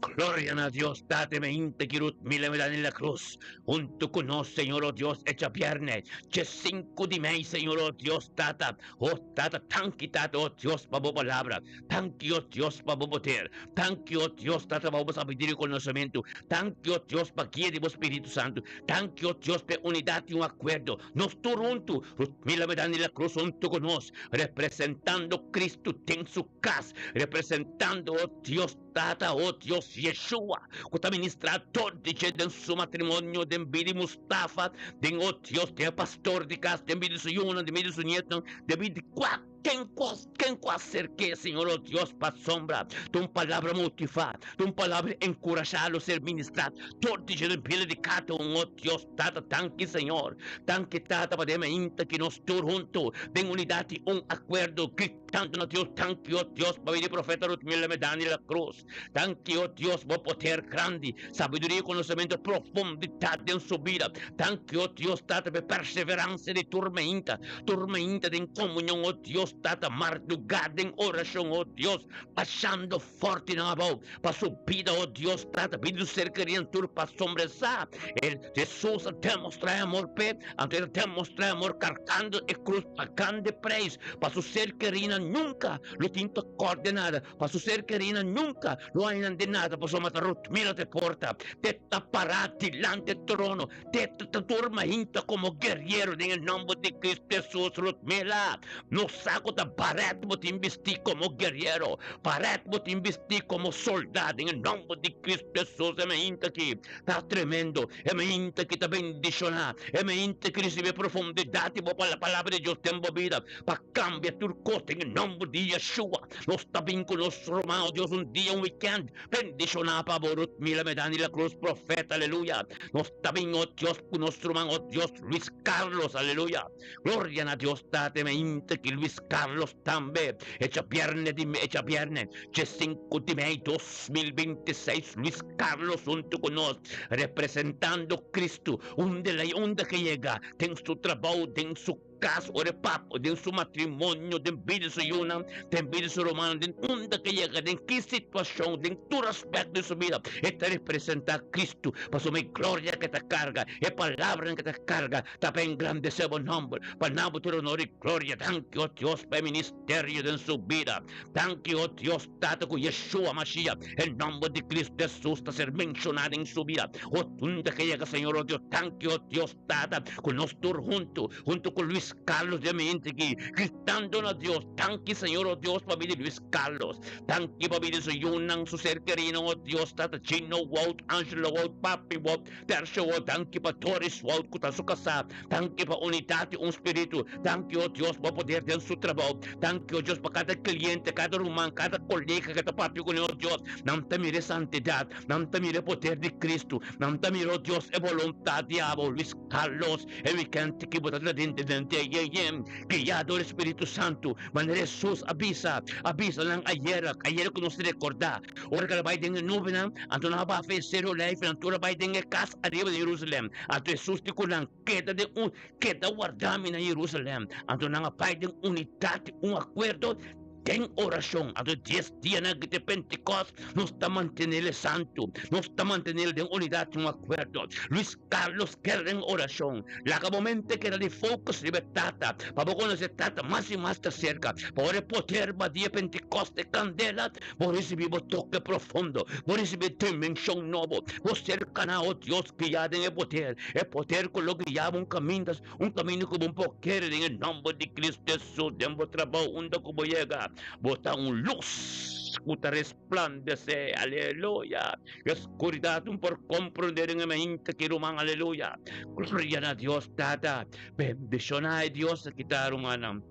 Gloria na Dios, Tata, mi hende ki Ruth Mila Medani la Cruz, hunto ku nos, Señor, o Dios, echa bierne, dje sinku di mei, Señor, o Dios, Tata, o Tata, tanki, Tata, o Dios, pa bo palabra, tanki, o Dios, pa bo poder, Danki, o Dios, Tata, pa bo sabiduria i konosementu. Danki, o Dios, pa guia di bo Spiritu Santu. Danki, o Dios, pa e unidat i un akuerdo. Nos tur huntu, Rutmila Medani La Cruz huntu ku nos, representando Cristo den su kas, representando, o Dios, Tata, o Dios, Yeshua, ku ta ministrá tur di dje den su matrimonio, den bida di Mustafa, den, o Dios, den e pastor di kas, den bida di su yunan, den bida di su nietunan, den bida di kuak. Ken ku ken ku aserk'é, Señor, o Dios, pasobra ta un palabra motivá, ta un palabra enkurashá lo ser ministrá tur di dje den bida di kada un, o Dios Tata. Danki, Señor. Danki, Tata, pa den mainta ki nos tur huntu den unidat i un akuerdo gritando na Dios, Danki, o Dios, pa bida di Profeta Ruthmila Medani La Cruz. Danki, o Dios, bo poder grandi, sabiduria i konosementu profundidat den su bida. Danki, o Dios Tata, pa e perseveransia di tur mainta, tur mainta den komunion, o Dios Tata, mardugá den orashon, o Dios, bashando forte nan abou pa su bida, o Dios Tata, bida di su ser kerinan tur pasobra e sa el Jesus a demostrá e amor p'e, anto el a demostrá e amor kargando e krus, pagando e preis pa su ser kerinan nunka lo tin ta kòrda nada. Pa su ser kerinan nunka lo haña nan den nada, pasobra ta Rutmila te porta, te ta pará dilanti e trono, te ta turma hinta komo guerriero den e nòmber di Kristu Hesus. Rutmila, no sa ku ta barèt bo tin bistí komo guerriero, barèt bo tin bistí komo soldá den e nòmber di Kristu Hesus. E mainta aki ta tremendo, e mainta aki ta bendishoná, e mainta aki risibí e profundidat di bo palabra di Dios den bo bida pa kambia tur kos den e nòmber di Yeshua. Nos ta bin ku nos ruman, oh Dios, un dia, un weekend bendishoná pa bo, Ruth Mila Medani La Cruz, profeta, aleluya. Nos ta bin, oh Dios, ku nos ruman, oh Dios, Luis Carlos, aleluya. Gloria na Dios Tata, me inta ki Luis Carlos tambe, e djabierne di e djabierne, djesinku di mei 2026, Luis Carlos huntu ku nos, representando Cristo, unda el a unda ke yega, den su trabou, den su Kas ora e papa den su matrimonio, den bida di su yunan, den bida di su rumannan, den unda ke yega, den ki situashon, den tur aspekto di su bida, e ta representá Kristu, pasobra e gloria ke ta karga, e palabranan ke ta karga, ta pa engrandesé bo nòmber, pa nan bo tur onor i gloria. Danki, o Dios, pa e ministerio den su bida. Danki, o Dios Tata, ku Yeshua Mashiach, e nòmber di Kristu Hesus, ta ser menshoná den su bida. O unda ke yega, Señor, o Dios, danki, o Dios Tata, ku nos tur huntu, huntu ku Luis Carlos den mi hende aki, gritando na Dios, Danki, Señor, o Dios, pa bida di Luis Carlos. Danki pa bida di su yunan, su ser kerinan, o Dios, Tata, Gino Wout, Angelo Wout, Papi Wout, Tercio Wout, danki pa Doris Wout ku ta su kasá. Danki pa unidat di un spiritu. Danki, o Dios, bo poder den su trabou. Danki, o Dios, pa kada kliente, kada ruman, kada kolega ku ta papia kuné, o Dios. Nan ta mira e santidat. Nan ta mira e poder di Cristo. Nan ta mira, o Dios, e boluntad di abo. Luis Carlos, e weekend ki bo ta ta den den TJM, guiá dor e Spiritu Santu, manera Hesus a bisa, a bisa nan ayera, ayera ku nos rekordá, ora ku el a bai den e nubenan, anto nan a baha e Seru Olijf, nan tur a bai den e kas ariba den Jerusalem. Anto Hesus di ku nan, Keda den un, keda wardá mi na Jerusalem. Anto nan a bai den unidat, un akuerdo, Den orashon, anto dies dianan aki te Pentekòst, nos ta mantenel e santu, nos ta mantenel den unidat i un akuerdo. Luis Carlos keda den orashon. Laga bo mente keda di focus riba e Tata, pa bo konosé Tata mas i mas ta serka. Pa ora e poder ba dia Pentekòst e kandela, bo risibí bo toke profundo, bo risibí dimenshon nobo, bo ser kaná, o Dios, guiá den e poder, e poder ku lo guiá bo un kaminda Un kaminda ku bo por kere den e nòmber di Kristu Hesus den bo trabou unda ku bo yega. Bo ta un lus ku ta resplandesé. Aleluya! E skuridat no por komprondé den e mainta ki ruman. Aleluya! Gloria na Dios Tata. Bendishoná e Dios aki ta rumannan.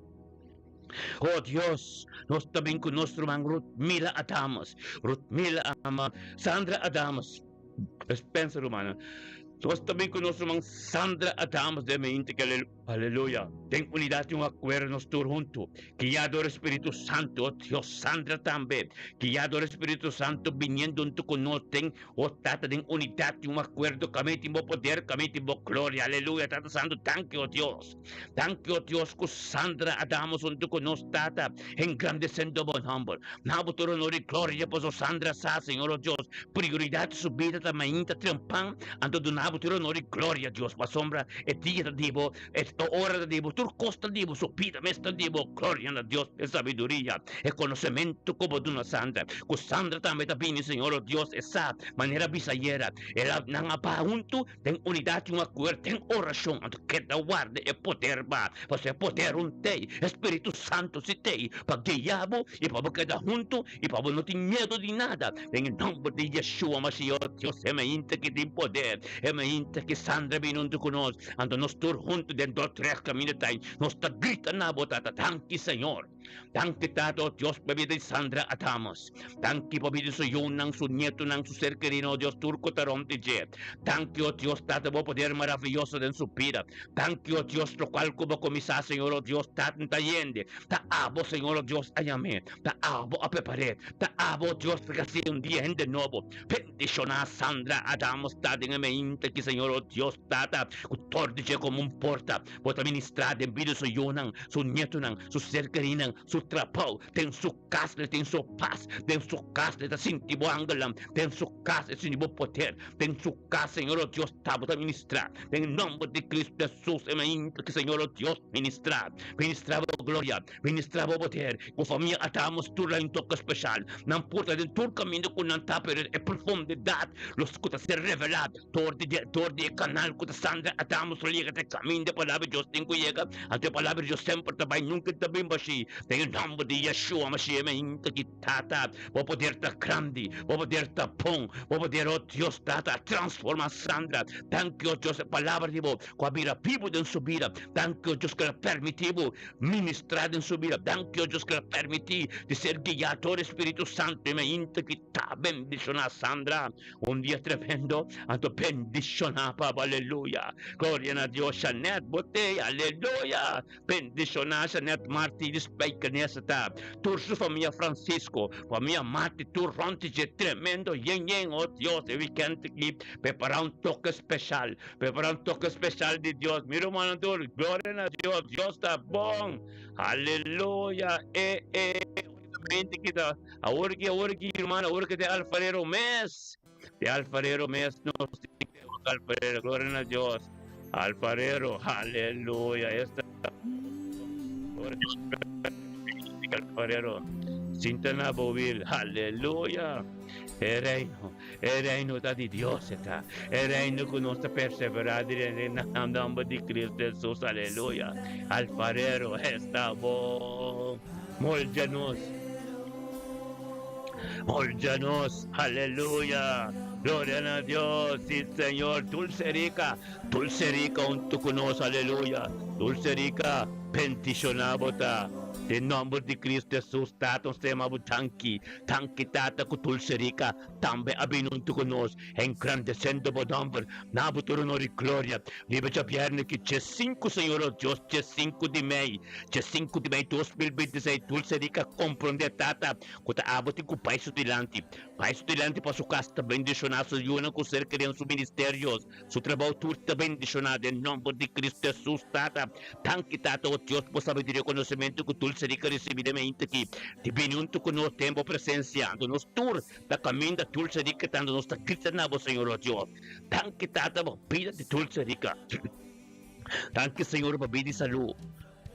Oh Dios, nos ta bin ku nos ruman Ruthmila Adamus. Ruthmila ama Sandra Adamus. Spencer rumannan. Nos ta bin ku nos ruman Sandra Adams den mente ke aleluya. Den unidat i un akuerdo nos tur huntu. Guiá dor e Spiritu Santu, o Dios, Sandra tambe. Guiá dor e Spiritu Santu biniendo huntu ku nos den, o Tata, den unidat i un akuerdo kaminda tin bo poder, kaminda tin bo gloria. Aleluya, Tata Santu, danki, o Dios. Danki, o Dios, ku Sandra Adams huntu ku nos, Tata, engrandesendo bo nòmber. Na bo tur honor i gloria, pasobra Sandra sa, Señor, o Dios, prioridat di su bida ta mainta trempan, anto duna bo tur honor i gloria, Dios, pasobra e dia ta di bo, e ora ta di bo, tur kos ta di bo, su bida mes ta di bo. Gloria na Dios p'e sabiduria, e konosementu ku bo duna Sandra, ku Sandra tambe ta bini, Señor, o Dios, e sa, manera bisa ayera, el a, nan a baha huntu den unidat i un akuerdo den orashon, anto keda warda e poder ba, pasobra e poder un t'ei, e Spiritu Santu si t'ei pa guia bo i pa bo keda huntu i pa bo no tin miedu di nada, den e nòmber di Yeshua Mashiach, Dios, e mainta ki tin poder, e mainta ki Sandra bini huntu ku nos, anto nos tur huntu den dos. Trèk kaminda ta ei. Nos ta grita na bo, Tata. Danki, Señor. Danki, Tata, o Dios, pa bida di Sandra Adamus. Danki pa bida di su yunan, su nietonan, su ser kerinan, o Dios, tur ku ta rònt di dje. Danki, o Dios, Tata, bo poder maravioso den su bida. Danki, o Dios, lokual ku bo kuminsá, Señor, o Dios, Tata, N ta yende. Ta abo, Señor, o Dios, a yam'é. Ta abo a prepar'é. Ta abo, o Dios, ta hasié un dia hende nobo. Bendishoná Sandra Adamus ta den e meinte aki, Señor, o Dios, Tata, ku tor di dje komo un porta. Bo ta ministrá den bida su yunan, su nietonan, su ser kerinan, su trabou. Den su kas le tin su pas. Den su kas le ta sinti bo angelnan. Den su kas le sinti bo poder. Den su kas, Señor, o Dios, ta bo ta ministrá. Den e nomber di Cristo Jesus e mainta ki Señor o Dios ministrá. Ministrá bo gloria, ministrá bo poder. Bo famia Adamos tur la un toke special. Nan por ta den tur kaminda ku nan ta, pero e profundidad los ku ta ser revelá dor di dor di e kanal ku ta Sandra Adamos lo yega ta e kaminda e Palabra di Dios tin ku yega. Anto e Palabra di Dios semper ta bai, nunka e ta bin bashí. Den e nomber di Yeshua Mashiach e mainta ki Tata, bo poder ta grandi, bo poder ta bon, bo poder, oh Dios Tata, a transforma Sandra. Danki, oh Dios, e palabra di bo ku a bira bibu den su bida. Danki, oh Dios, ku el a permití bo ministrá den su bida. Danki, oh Dios, ku el a permití di ser guiá dor e Spiritu Santu. I mainta ki ta bendishoná Sandra. Un dia tremendo, anto bendishoná, Papa. Aleluya. Gloria na Dios. Shanet, bo t'ei. Aleluya. Bendishoná Janet Marti di Spijkenisse ta tur su famia Francisco, famia Marti tur rond di dje tremendo yen yen oh Dios e weekend aki prepara un toke special prepara un toke special di Dios mi rumannan tur gloria na Dios Dios ta bon aleluya e e únicamente ki ta awor ki awor ki ruman awor ki ta e alfarero mes E alfarero mes nos tin que alfarero, gloria na Dios. Alfarero, aleluya. Esta alfarero. Sinta na bovil, aleluya. E reino, e reino ta di Dios eta. E reino ku nos ta perseverá den e nomber di Cristo Jesus, aleluya. Alfarero, esta bon. Moldia nos. Moldia nos, aleluya. Gloria na Dios, sí Señor. Dulce Rica, Dulce Rica hunto cu nos, aleluya. Dulce Rica, bendiciona bo ta. Den nomber di Cristo Jesus, Tata, nos ta yama bo danki. Danki, Tata, cu Dulce Rica tambe a bini hunto cu nos, engrandeciendo bo nomber. Na bo tur honor y gloria. Riba djabierne ki dje sinku, Señor, oh Dios, dje sinku di mei, dje sinku di mei 2026, Dulce Rica comprende, Tata, Ku ta abo tin ku bai su dilanti. Bai su dilanti pa su kas ta bendishoná, su yunan ku ser kere den su ministerios, su trabou tur ta bendishoná den nòmber di Kristu Hesus. Tata, danki Tata, o Dios, bo sabiduria i konosementu ku dulse rika risibí den mente aki di bini huntu ku nos den bo presensia. Anto nos tur ta kaminda dulse rika tantu nos ta grita na bo, Señor, o Dios. Danki Tata pa bida di dulse rika. Danki Señor pa bida i salú.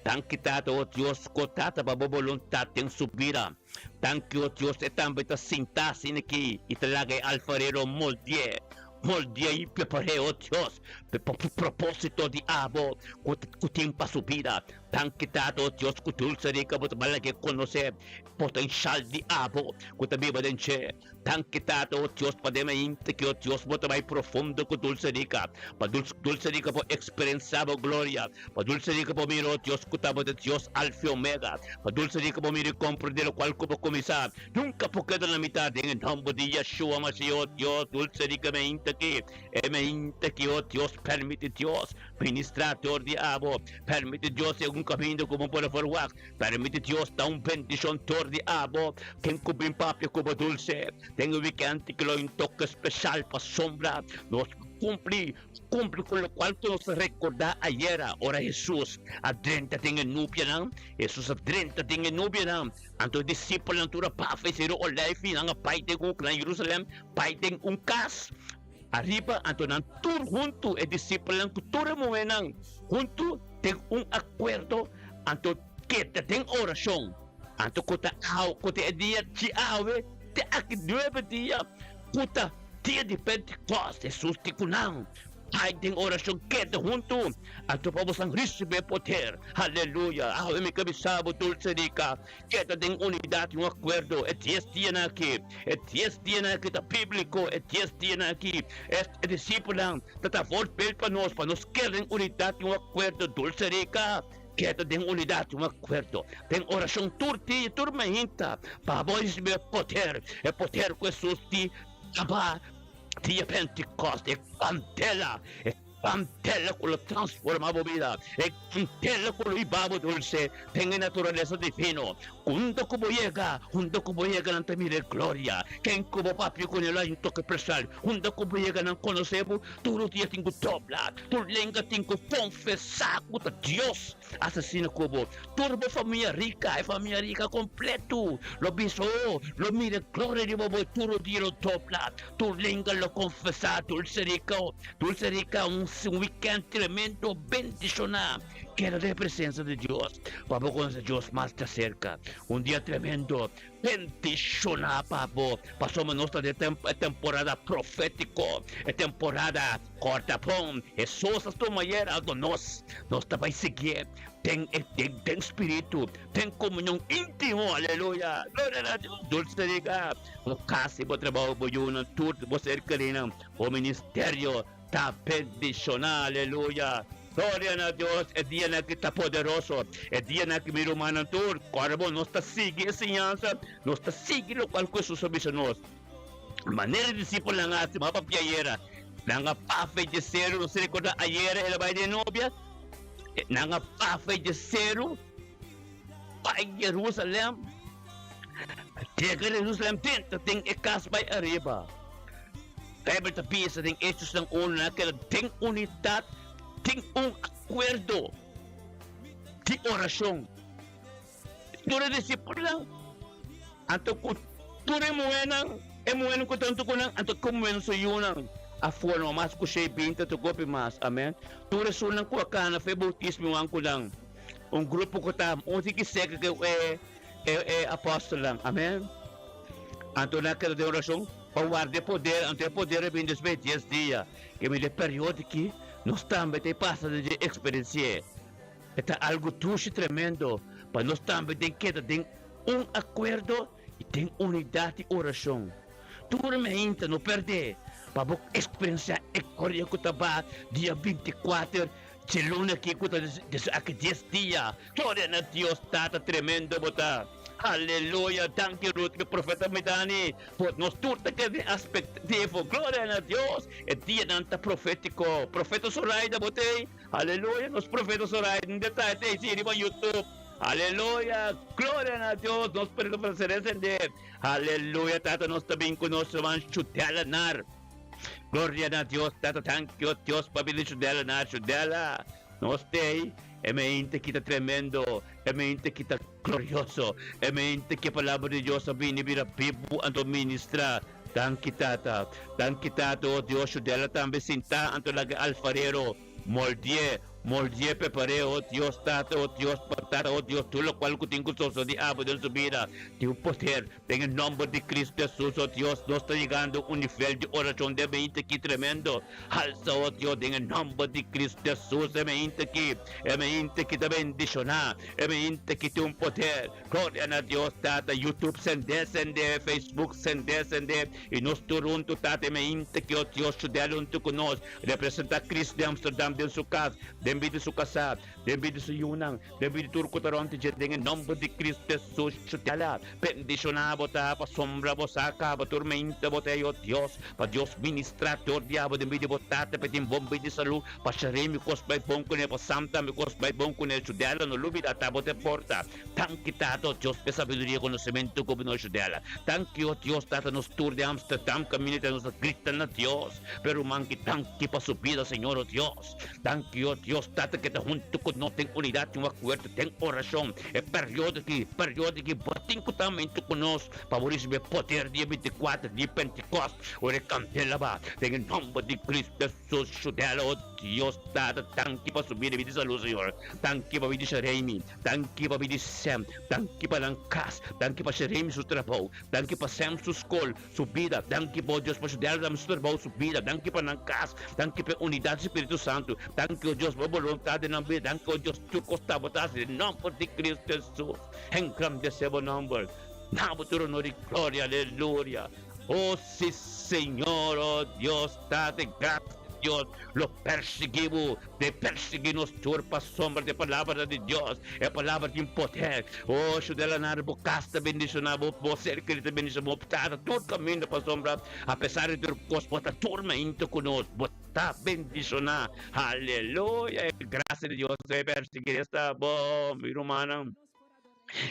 Danki Tata, o Dios, ku Tata pa bo boluntat den su bida. Danki, o Dios, e tambe ta sintá asina aki i ta laga e alfarero moldi'é, moldi'é i prepar'é, o Dios, pa e propósito di abo ku tin pa su bida. Danki Tata, o Dios, ku dulse rica bo ta lag'é konosé potenshal di abo ku ta biba den dje. Danki Tata, o Dios, pa den mainta ki, o Dios, bo ta bai profundo ku Dulce Rica, pa Dulce Rica por eksperensiá bo gloria, pa Dulce Rica por mira, o Dios, ku ta bo ta Dios Alfa i Omega, pa Dulce Rica por mira i komprendé lokual ku bo kuminsá, nunka por keda na mitá, den e nòmber di Yeshua Mashiach, o Dios, Dulce Rica mainta aki, e mainta aki, o Dios, permiti Dios ministrá dor di abo, permiti Dios segun kaminda ku bo por a ferwagt. Permiti Dios ta un bendicion tur di abo ken cu bin papia cu bo dulce den e weekend ki lo un toke special pasobra nos cumpli cumpli cu locual cu nos recorda ayera ora Jesus a drenta den e nubianan Jesus a drenta den e nubianan anto e discipelnan tur a bafa e cero olijf y nan a bay den un na Jerusalem bay den un cas ariba anto nan tur hunto e discipelnan cu tur e muhernan hunto den un acuerdo. Anto keda den orashon. Anto ku ta awe, ku ta e dia dje awe te aki nuebe dia ku ta dia di Pentekost, Hesus di ku nan. Bai den orashon, keda huntu, anto pa bosan risibí e poder. Aleluya! Awe mi ke bisa bo, dulce rica, keda den unidat i un akuerdo e dies dianan aki. E dies dianan aki ta bíbliko, e dies dianan aki e disipelnan ta ta voorbeeld pa nos, pa nos keda den unidat i un akuerdo. Dulce rica, keda den unidat i un akuerdo, den orashon tur dia, tur mainta, pa bo risibí e poder, e poder ku Hesus di kaba. Dia Pentecost, e candela, e candela cu lo transforma bo bida, e candela cu lo hiba bo dulce den e naturalesa divino. Unda cu bo yega, unda cu bo yega nan ta mira e gloria. Ken cu bo papia cu ne lo hay un toke special. Unda cu bo yega nan conoce bo. Tur dia tin cu dobla, tur lenga tin cu confesa cu ta Dios. Asesina ku bo tur bo famia rika, e famia rika kompletu lo bisa, O, lo mira e gloria di bo, bo tur dia lo dobla, tur lenga lo konfesá. Dulce Rica, Dulce Rica, un wikènt tremendo, bendishoná. Keda den e presensia di Dios pa bo konosé Dios mas djaserka. Un dia tremendo. Bendishoná pa bo, pasobra nos ta den e temporada profétiko, e temporada kòrta pon. Hesus a tuma ayer alto nos, nos ta bai siguié den e den spiritu, den komunion íntimo. Aleluya! Gloria na Dios! Dulce riga bo kas i bo trabou, bo yunan, tur bo ser kerinan, bo ministerio Ta bendishoná, aleluya! Gloria na Dios! E dianan aki ta poderoso. E dianan aki, mi rumannan tur, kòrda bo, nos ta sigui e siñansa, nos ta sigui lokual ku Hesus a bisa nos. Manera e disipelnan a hasi, bo a papia ayera, nan a pafe dje seru, nos ta rekordá ayera el a bai den nobia, nan a pafe dje seru bai Jerusalèm, yega Jerusalèm denter den e kas bai ariba. Bijbel ta bisa den Hechosnan unu nan a keda den unidat, den un akuerdo di orashon. Tur e disipelnan, anto ku tur e muhénan, e muhénan ku ta huntu ku nan, anto ku muhénan su yunan a forma mas ku shei binti anto gopi mas. Amen. Tur esunnan ku a kana fe boutismo wan ku nan, un grupo ku ta un tiki serka ku e e apòstelnan. Amen. Anto nan a keda den orashon pa warda e poder, anto e poder a bini despues di dies dia. Ke mira e periodo aki, nos tambe ta e pasa den dje eksperensi'é. E ta algu dushi tremendo pa nos tambe den keda den un akuerdo i den unidat di orashon. Tur meinta no pèrdè pa bo eksperensiá e gloria ku ta ba dia 24 Dje luna aki ku ta des aki dies dia. Gloria na Dios Tata tremendo bo ta. Aleluya danki Ruth mi profeta mi Dani por nos tur ta keda den aspectivo gloria na Dios e dianan ta profetico profeta Zoraida bo tey aleluya nos profeta Zoraida den detaye tey si riba YouTube aleluya gloria na Dios nos profeta seré sende aleluya Tata nos ta bin ku nos ruman Chudela nar. Gloria na Dios Tata thank you Dios pa bini Chudela na Chudela nos tey e mente ki ta tremendo e mente ki ta glorioso e mente ki e palabra di Dios a bini bira bibu anto ministra danki Tata danki Tata oh Dios Chudela tambe sinta anto laga e alfarero Moldié, moldié prepar'é, oh Dios Tata, oh Dios Tata, oh Dios, tur locual cu tin cu sosodi abo den su bida, tin un poder, den e nomber di Cristo Jesus, oh Dios, nos ta yegando un nivel di oracion den mente aki tremendo, halsa, oh Dios, den e nomber di Cristo Jesus, e mente aki, e mente aki ta bendiciona, e mente aki tin un poder. Gloria na Dios Tata, YouTube sende sende, Facebook sende sende, y nos tur hunto Tata e mainta ki o Dios chudel hunto cu nos, representa Cristo den Amsterdam den su cas, den bida su casa, den bida su yunan, den bida tur cu ta rond dje den e nomber di Cristo Jesus chudela, bendiciona bo ta pa sombra bo sa caba tur mainta bo ta ey o Dios, pa Dios ministra tur diabo den bida bo Tata pe tin bon bida y salud, pa Sharemi cos bay bon cune, pa Sam tambe cos bay bon cune, chudela no lubida ta bo te porta. Danki Tata, o Dios, p'e sabiduria i konosementu ku bo nos dela. Danki, o Dios, Tata, nos tur di Amsterdam kaminda ta nos a grita na Dios p'e ruman ki danki pa su bida, Señor, o Dios. Danki, o Dios. Dios Tata keda huntu ku nos den unidat i un akuerdo den orashon. E periodo aki, periodo aki bo tin ku ta huntu ku nos pa bo risibí e poder di e bintikuater di Pentikòst ora e kandela ba den e nòmber di Cristo Hesus. Shudela, o Dios Tata, danki pa su bida i bida di salú, Señor. Danki pa bida di Sheremi. Danki pa bida di Sem. Danki pa nan kas. Danki pa Sheremi su trabou. Danki pa Sem su skol. Su bida. Danki bo Dios pa su dèrda su trabou su bida. Danki pa nan kas. Danki pa e unidat di Spiritu Santu. Danki o Dios pa bo boluntat den nan bida. Danki o Dios tur kos ta bo ta hasi den nòmber di Kristu Hesus. Engrandesé bo nòmber. Na bo tur honor i gloria. Aleluya. O si Señor o Dios Tata gracias Dios lo persiguí bo. De persiguí nos tur pasobra di e palabra di Dios. E palabra tin poder. Oh, Shudelanar, bo kas ta bendishoná, bo bo ser kerí ta bendishoná, bo tata tur kaminda pasobra apesar di tur kos bo ta tur mainta ku nos. Bo ta bendishoná. Aleluya! E grasia di Dios ta persiguí esta bo, mi rumannan.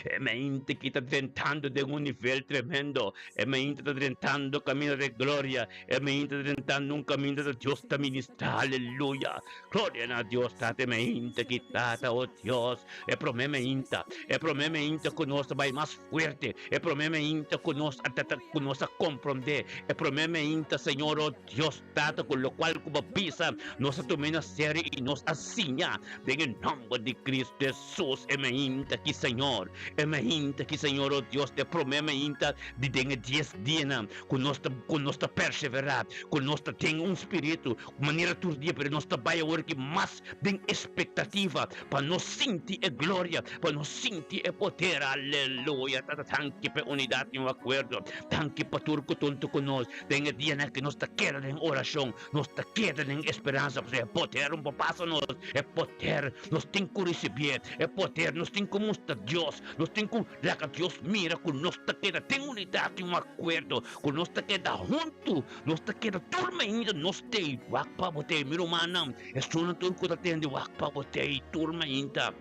E mente ki ta drentando den un nivel tremendo. E mente ta drentando kaminda de gloria. E mente ta drentando un kaminda ta Dios ta ministra. Aleluya. Gloria na Dios Tata. E mente ki Tata, oh Dios. E prome mente. E prome mente ku nos ta bai mas fuerte. E prome mente ku nos a ta ku nos a komprondé. E prome mente, Señor, oh Dios Tata, ku lokual ku bo bisa nos a tuma na serio i nos a siña den e nòmber di Cristo Hesus. E mainta aki, Señor, e mainta aki, Señor, oh Dios, e promé mainta di den e dies dianan ku nos ta ku nos ta perseverá, ku nos ta den un spiritu manera tur dia, pero nos ta bai awor aki mas den espektativa pa nos sinti e gloria, pa nos sinti e poder. Aleluya! Tata, danki pa e unidat i un akuerdo. Danki pa tur ku ta huntu ku nos den e dianan ku nos ta keda den orashon, nos ta keda den esperansa, pasobra e poder un por pasa nos, e poder nos tin ku risibié, e poder nos tin ku mustra Dios, nos tin ku laga Dios mira ku nos ta keda den unidat i un akuerdo, ku nos ta keda huntu, nos ta keda tur mainta, nos t'ei wak pa bo t'ei, mi rumannan, esunnan tur ku ta tende wak pa bo t'ei tur mainta.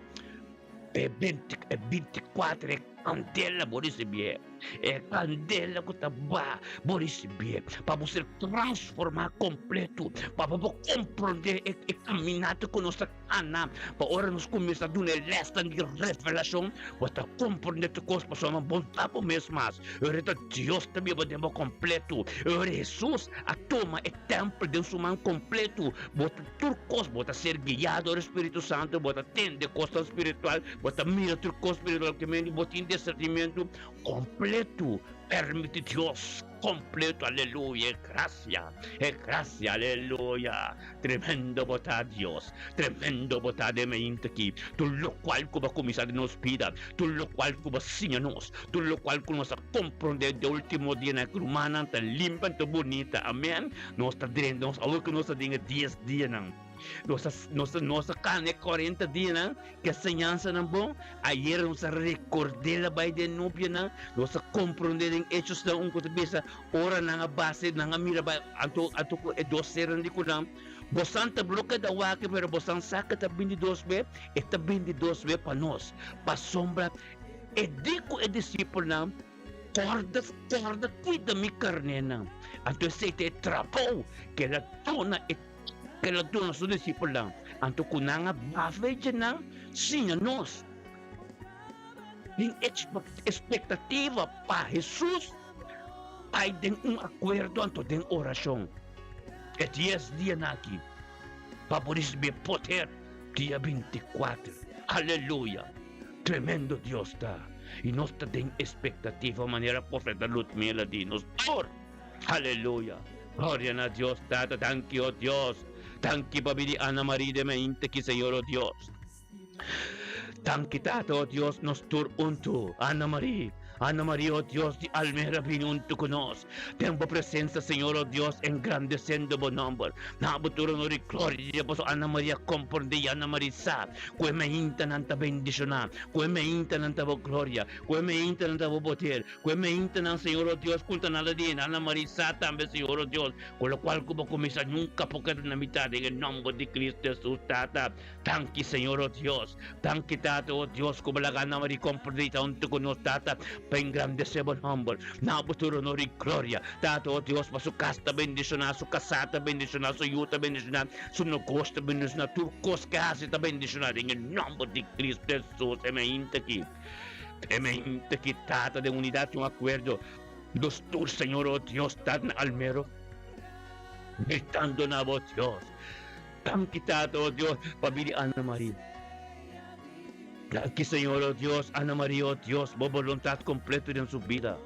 E binticuater e candela bo ricibié, e candela cu ta ba bo ricibié pa bo ser transformá completo, pa bo por comprendé e caminata cu nos ta cana, pa ora nos cuminsa duna e lesnan di revelacion, bo ta comprendé tur cos pasobra bo no ta bo mes mas. Ora ta Dios ta biba den bo completo. Ora Hesus a tuma e tempel den su man completo, bo ta Tur kos bo ta ser guiá dor e Spiritu Santu, bo ta tende kosnan spiritual, bo ta mira tur kos spiritual ke mende, bo tin disernimentu kompletu. Permiti Dios kompletu, aleluya, e grasia, e grasia, aleluya. Tremendo bo ta, Dios, tremendo bo ta den mente aki. Tur lokual ku bo a kuminsá den nos bida, tur lokual ku bo a siña nos, tur lokual ku nos a komprondé den último dianan, ku rumannan ta limpi, ta bunita, amen. Nos ta drenta, nos awor ku nos ta den e dies dianan, nos ta, nos ta, nos ta kana e kuarenta dianan ku e señansanan bon. Ayera nos a rekord'é la bai den nubianan, nos a komprondé den Hechosnan un ku ta bisa ora nan a basa, nan a mira bai, anto, anto ku e dos sernan di ku nan, Bosan ta blo keda wak, pero bosan sa ku ta bini dos be, e ta bini dos be pa nos, pasobra e di ku e disipelnan, Kòrda, kòrda kuida mi karnénan. Anto esei ta e trabou ku el a duna e ku el a duna su disipelnan. Anto ku nan a bafa e djenan, siña nos tin ekspektativa pa Hesus bai den un akuerdo anto den orashon e dies dianan aki pa por risibí e poder dia binti kuater. Aleluya! Tremendo Dios ta y nos ta den expectativa manera profeta Ludmila di nos tur. Aleluya. Gloria na Dios Tata. Danki oh Dios. Danki pa bidi Ana Marie de mente ki Señor oh Dios. Danki Tata oh Dios nos tur untu. Ana Marie. Ana Marie oh Dios di Almera bini untu ku nos. Den bo presensa Señor oh Dios engrandeciendo bo nomber. Na bo tur honor y gloria paso Ana Maria comprende y Ana Marie sa cu e maintanan ta bendiciona, cu e maintanan ta bo gloria, cu e maintanan ta bo poder, cu e maintanan Señor oh Dios cu ta nada di Ana Marie sa tambe Señor oh Dios cu locual cu bo cuminsa nunca por keda na mitad den e nomber di Cristo Jesus Tata. Danki Señor oh Dios. Danki Tata oh Dios cu bo laga Ana Marie comprende y ta hunto cu nos Tata. pa engrandesé bo nòmber. Na bo tur honor i gloria. Tata, o Dios, pa su kas ta bendishoná, su kasá ta bendishoná, su yu ta bendishoná, su negoshi ta bendishoná, tur kos ku e hasi ta bendishoná den e nòmber di Kristu Hesus. E mainta aki, e mainta aki, Tata, den unidat i un akuerdo, nos tur, Señor, o Dios, ta na Almero, gritando na bo, Dios. Danki, Tata, o Dios, pabia di Ana Maria. Danki, Señor, o Dios, Ana Maria, o Dios, bo boluntat kompleto den su bida.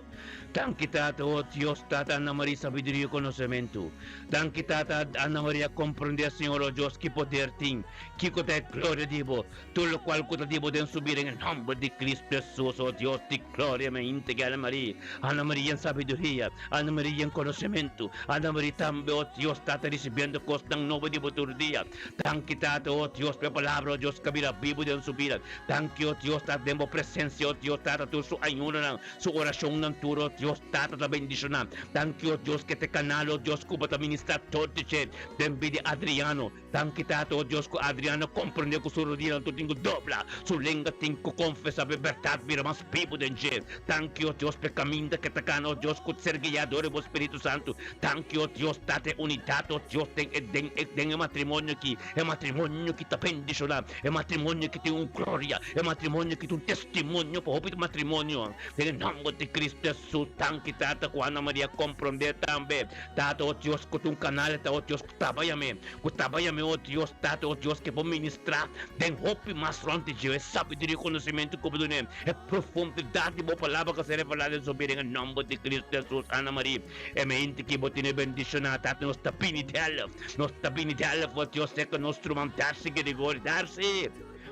Danki, Tata, o Dios, Tata Ana Maria sabiduria i konosementu. Danki, Tata, Ana Maria komprendé, Señor, o Dios, ki poder tin, kiko ta e gloria di bo, tur lokual ku ta di bo den su bida, en e nòmber di Kristu Hesus, o Dios di gloria, mi a integá Ana Maria, Ana Maria en sabiduria, Ana Maria en konosementu, Ana Maria tambe, o Dios, Tata, risibiendo kosnan nobo di bo tur dia. Danki Tata, o Dios, pa e palabra, o Dios, ka bira bibu den su bida. Danki, o Dios, Tata, den bo presensia, o Dios, Tata, tur su ayunonan, su orashonnan tur, o Dios, Tata, ta bendishoná. Danki, o Dios, ke ta e kanal, o Dios, ku bo ta ministrá tur di dje den bida di Adriano. Danki, Tata, o Dios, ku Adriano komprendé ku su rodianan tur tin ku dobla, su lenga tin ku konfesá pa e bèrdat bira mas bibu den dje. Danki, o Dios, pa e kaminda ke ta kana, o Dios, ku ta ser guiá dor di bo Spiritu Santu. Danki, o Dios, Tata, e unidat, o Dios, den e, den e, den e matrimonio aki, e matrimonio ki ta bendishoná, e matrimonio ki tin un gloria, e matrimonio ki ta un testimonio pa hopi matrimonionan. Den e nòmber di Cristo Hesus, danki, Tata, ku Ana Maria komprondé tambe, Tata, o Dios, ku ta un kanal, ta, o Dios, ku taba yam'é, ku taba yam'é, o Dios, Tata, o Dios, ke por ministrá den hopi mas rònt di dje, e sabiduria i konosementu ku bo dun'é, e profundidat di bo palabra ku a ser revelá den su bida, den e nòmber di Cristo Hesus. Ana Maria. E mente ki bo tene bendishoná Tata nos ta bini Delft nos ta bini Delft bo Dios seka nos ruman Darcy Gregorio Darcy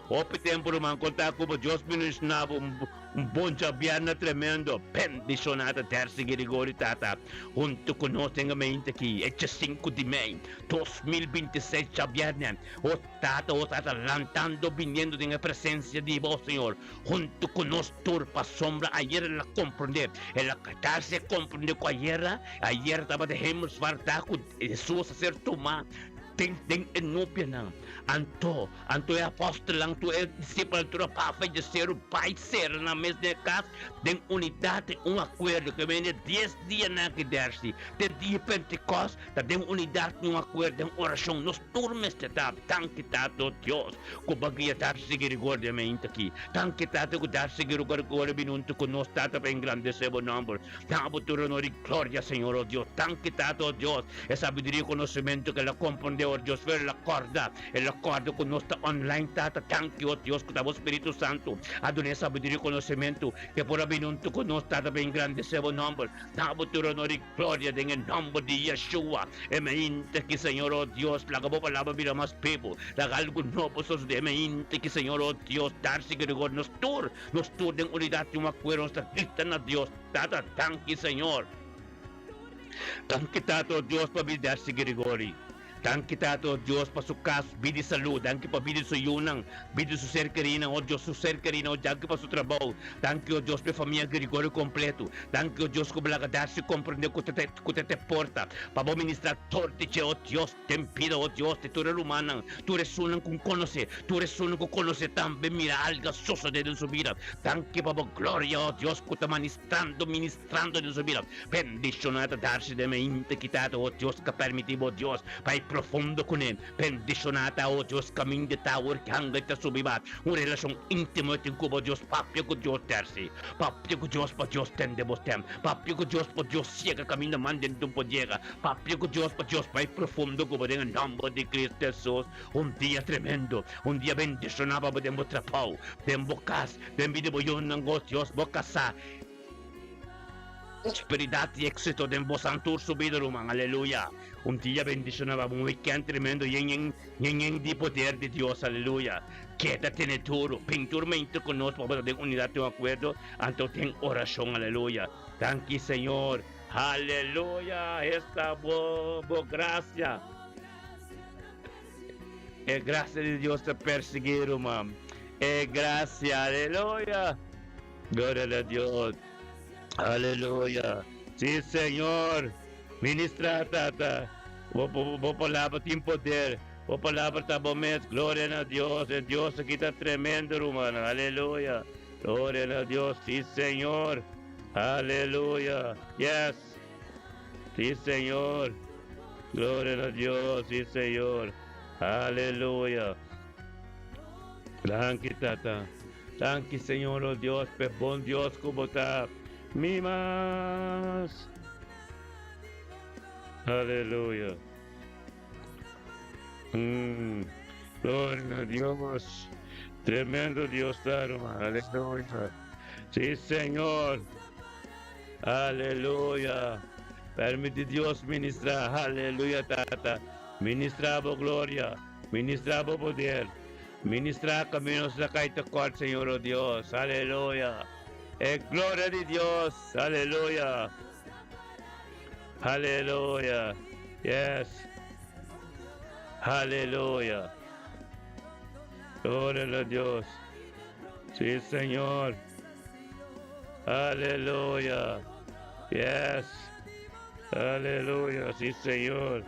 hopi tempo ruman konta ku bo Dios bendishoná bo un bon djabièrnè tremendo bendishoná ta Darcy Gregorio Tata huntu ku nos den e mente aki e djesinku di mei 2026 djabièrnè o Tata o Tata lantando biniendo den e presensia di bo Señor Huntu ku nos tur pasobra ayer el a komprondé, el a katarse komprondé ku ayera, ayer tabata hemelsvaart ku Hesus a ser tumá den den e nubianan. Anto, anto e apòstelnan, tur e disipelnan tur a bafa dje seru bai sera nan mes den e kas den unidat, den un akuerdo, ke mende dies dianan aki dèrsi, te dia Pentekòst, ta den unidat, den un akuerdo, den orashon, nos tur mester ta. Danki Tata Dios. Ku bo guia ta sigui rigor den mente aki. Danki Tata ku ta sigui rigor ku ora bini huntu ku nos Tata pa engrandesé bo nòmber. Na bo tur honor i gloria Señor o Dios. Danki Tata o Dios e sabiduria i konosementu ku el a komprondé ora Dios fer el a kòrda el a kòrda ku nos ta online Tata. Danki o Dios ku ta bo Spiritu Santu a duna e sabiduria i konosementu ke por a bini huntu ku nos Tata pa engrandesé bo nòmber. Na bo tur honor i gloria den e nòmber di Yeshua. E mente ki Señor o Dios laga bo palabra bira mas bibu, laga algu nobo sosodé. E mente ki Señor o Dios darse ki rigor nos tur, nos tur den unidat di un akuerdo nos ta grita na Dios, Tata danki Señor. Danki Tata o Dios pa bida Darcy Gregory. Danki Tata o Dios pa su kas, bida i salú. Danki pa bida di su yunan, bida di su ser kerinan, o Dios, su ser kerinan, o danki pa su trabou. Danki o Dios pa e famia Gregorio kompletu. Danki o Dios ku bo laga Darcy komprendé ku ta ku ta te porta pa bo ministrá tur di dje, o Dios, den bida, o Dios, di tur e rumannan, tur esunnan ku konosé, tur esunnan ku konosé tambe mira algu a sosodé den su bida. Danki pa bo gloria, o Dios, ku ta manistrando, ministrando den su bida. Bendishoná ta Darcy den mente ki Tata, o Dios, ka permití bo, Dios, bai profundo kuné. Bendishoná ta, o Dios, kaminda ta awor ki hanga ta subi ba un relashon íntimo e tin ku bo, Dios. Papia ku Dios, Darcy. Papia ku Dios pa Dios tende bo stem. Papia ku Dios pa Dios siega kaminda manden tu por yega. Papia ku Dios pa Dios bai profundo ku bo den e nòmber di Cristo Hesus. Un dia tremendo, un dia bendishoná pa bo den bo trabou, den bo kas, den bida bo yunan, o Dios, bo kasá. Prosperidat i éksito den bosan tur su bida ruman. Aleluya. Un dia bendishoná pa bo, un weekend tremendo yen yen yen yen di poder di Dios. Aleluya. Keda tene duru. Bin tur mente ku nos pa bo ta den unidat den un akuerdo anto den orashon. Aleluya. Danki Señor. Aleluya. Esta bo bo grasia. E grasia di Dios ta persiguí ruman. E grasia. Aleluya. Gloria na Dios. Aleluya. Sí, Señor. Ministra, Tata. Bo, bo, bo palabra tin poder. Bo palabra ta bo mes. Gloria na Dios. E Dios aki ta tremendo, rumannan. Aleluya. Gloria na Dios. Sí, Señor. Aleluya. Yes. Sí, Señor. Gloria a Dios. Sí, Señor. Aleluya. Danki, Tata. Danki, Señor, oh Dios, pe bon Dios ku bo ta. Mi mas. Aleluya. Gloria a Dios. Tremendo Dios ta, hermano. Aleluya. Sí, Señor. Aleluya. Permiti Dios ministra. Aleluya, Tata. Ministra bo gloria. Ministra bo poder. Ministra caminos la kaita kort, Señor, oh Dios. Aleluya. E gloria di Dios. Aleluya. Aleluya. Yes. Aleluya. Gloria a Dios. Sí, Señor. Aleluya. Yes. Aleluya. Sí, Señor.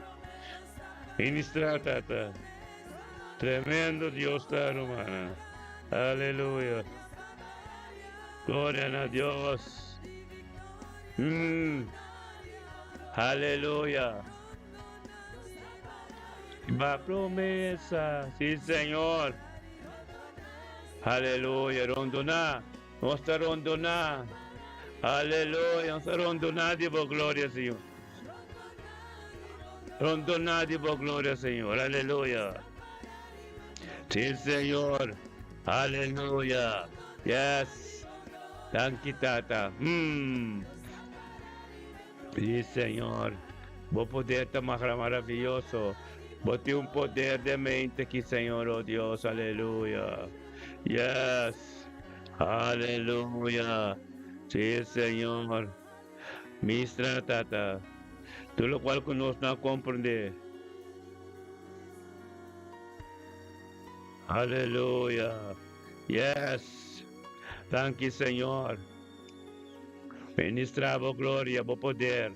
Ministra, Tata. Tremendo Dios ta, hermana. Aleluya. Gloria a Dios. Aleluya. Va promesa. Sí, Señor. Aleluya. Rondona. Nos ta rondona. Aleluya. Nos ta rondona di bo gloria, Señor. Rondona di bo gloria, Señor. Aleluya. Sí, Señor. Aleluya. Yes. Danki, Tata. Sí, Señor. Bo poder ta maravilloso. Bo tin un poder de mente aki, Señor, oh Dios. Aleluya. Yes. Aleluya. Sí, Señor. Ministra, Tata. Tur lokual ku nos no a komprendé. Aleluya. Yes. Danki, Señor. Ministra bo gloria, bo poder.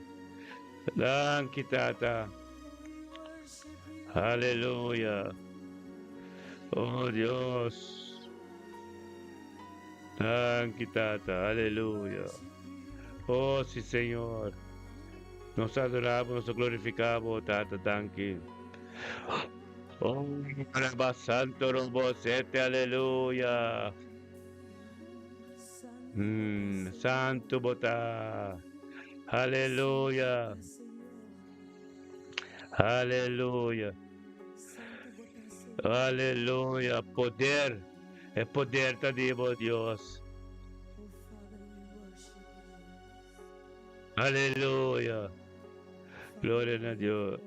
Danki, Tata. Aleluya. Oh Dios. Danki, Tata. Aleluya. Oh, sí, Señor. Nos adoramos, nos glorificamos, Tata. Danki. Oh, Rabba Santo Robo Sete, aleluya. Santo bo ta. Aleluya. Aleluya. Aleluya. Poder. E poder ta di bo, Dios. Aleluya. Gloria na Dios.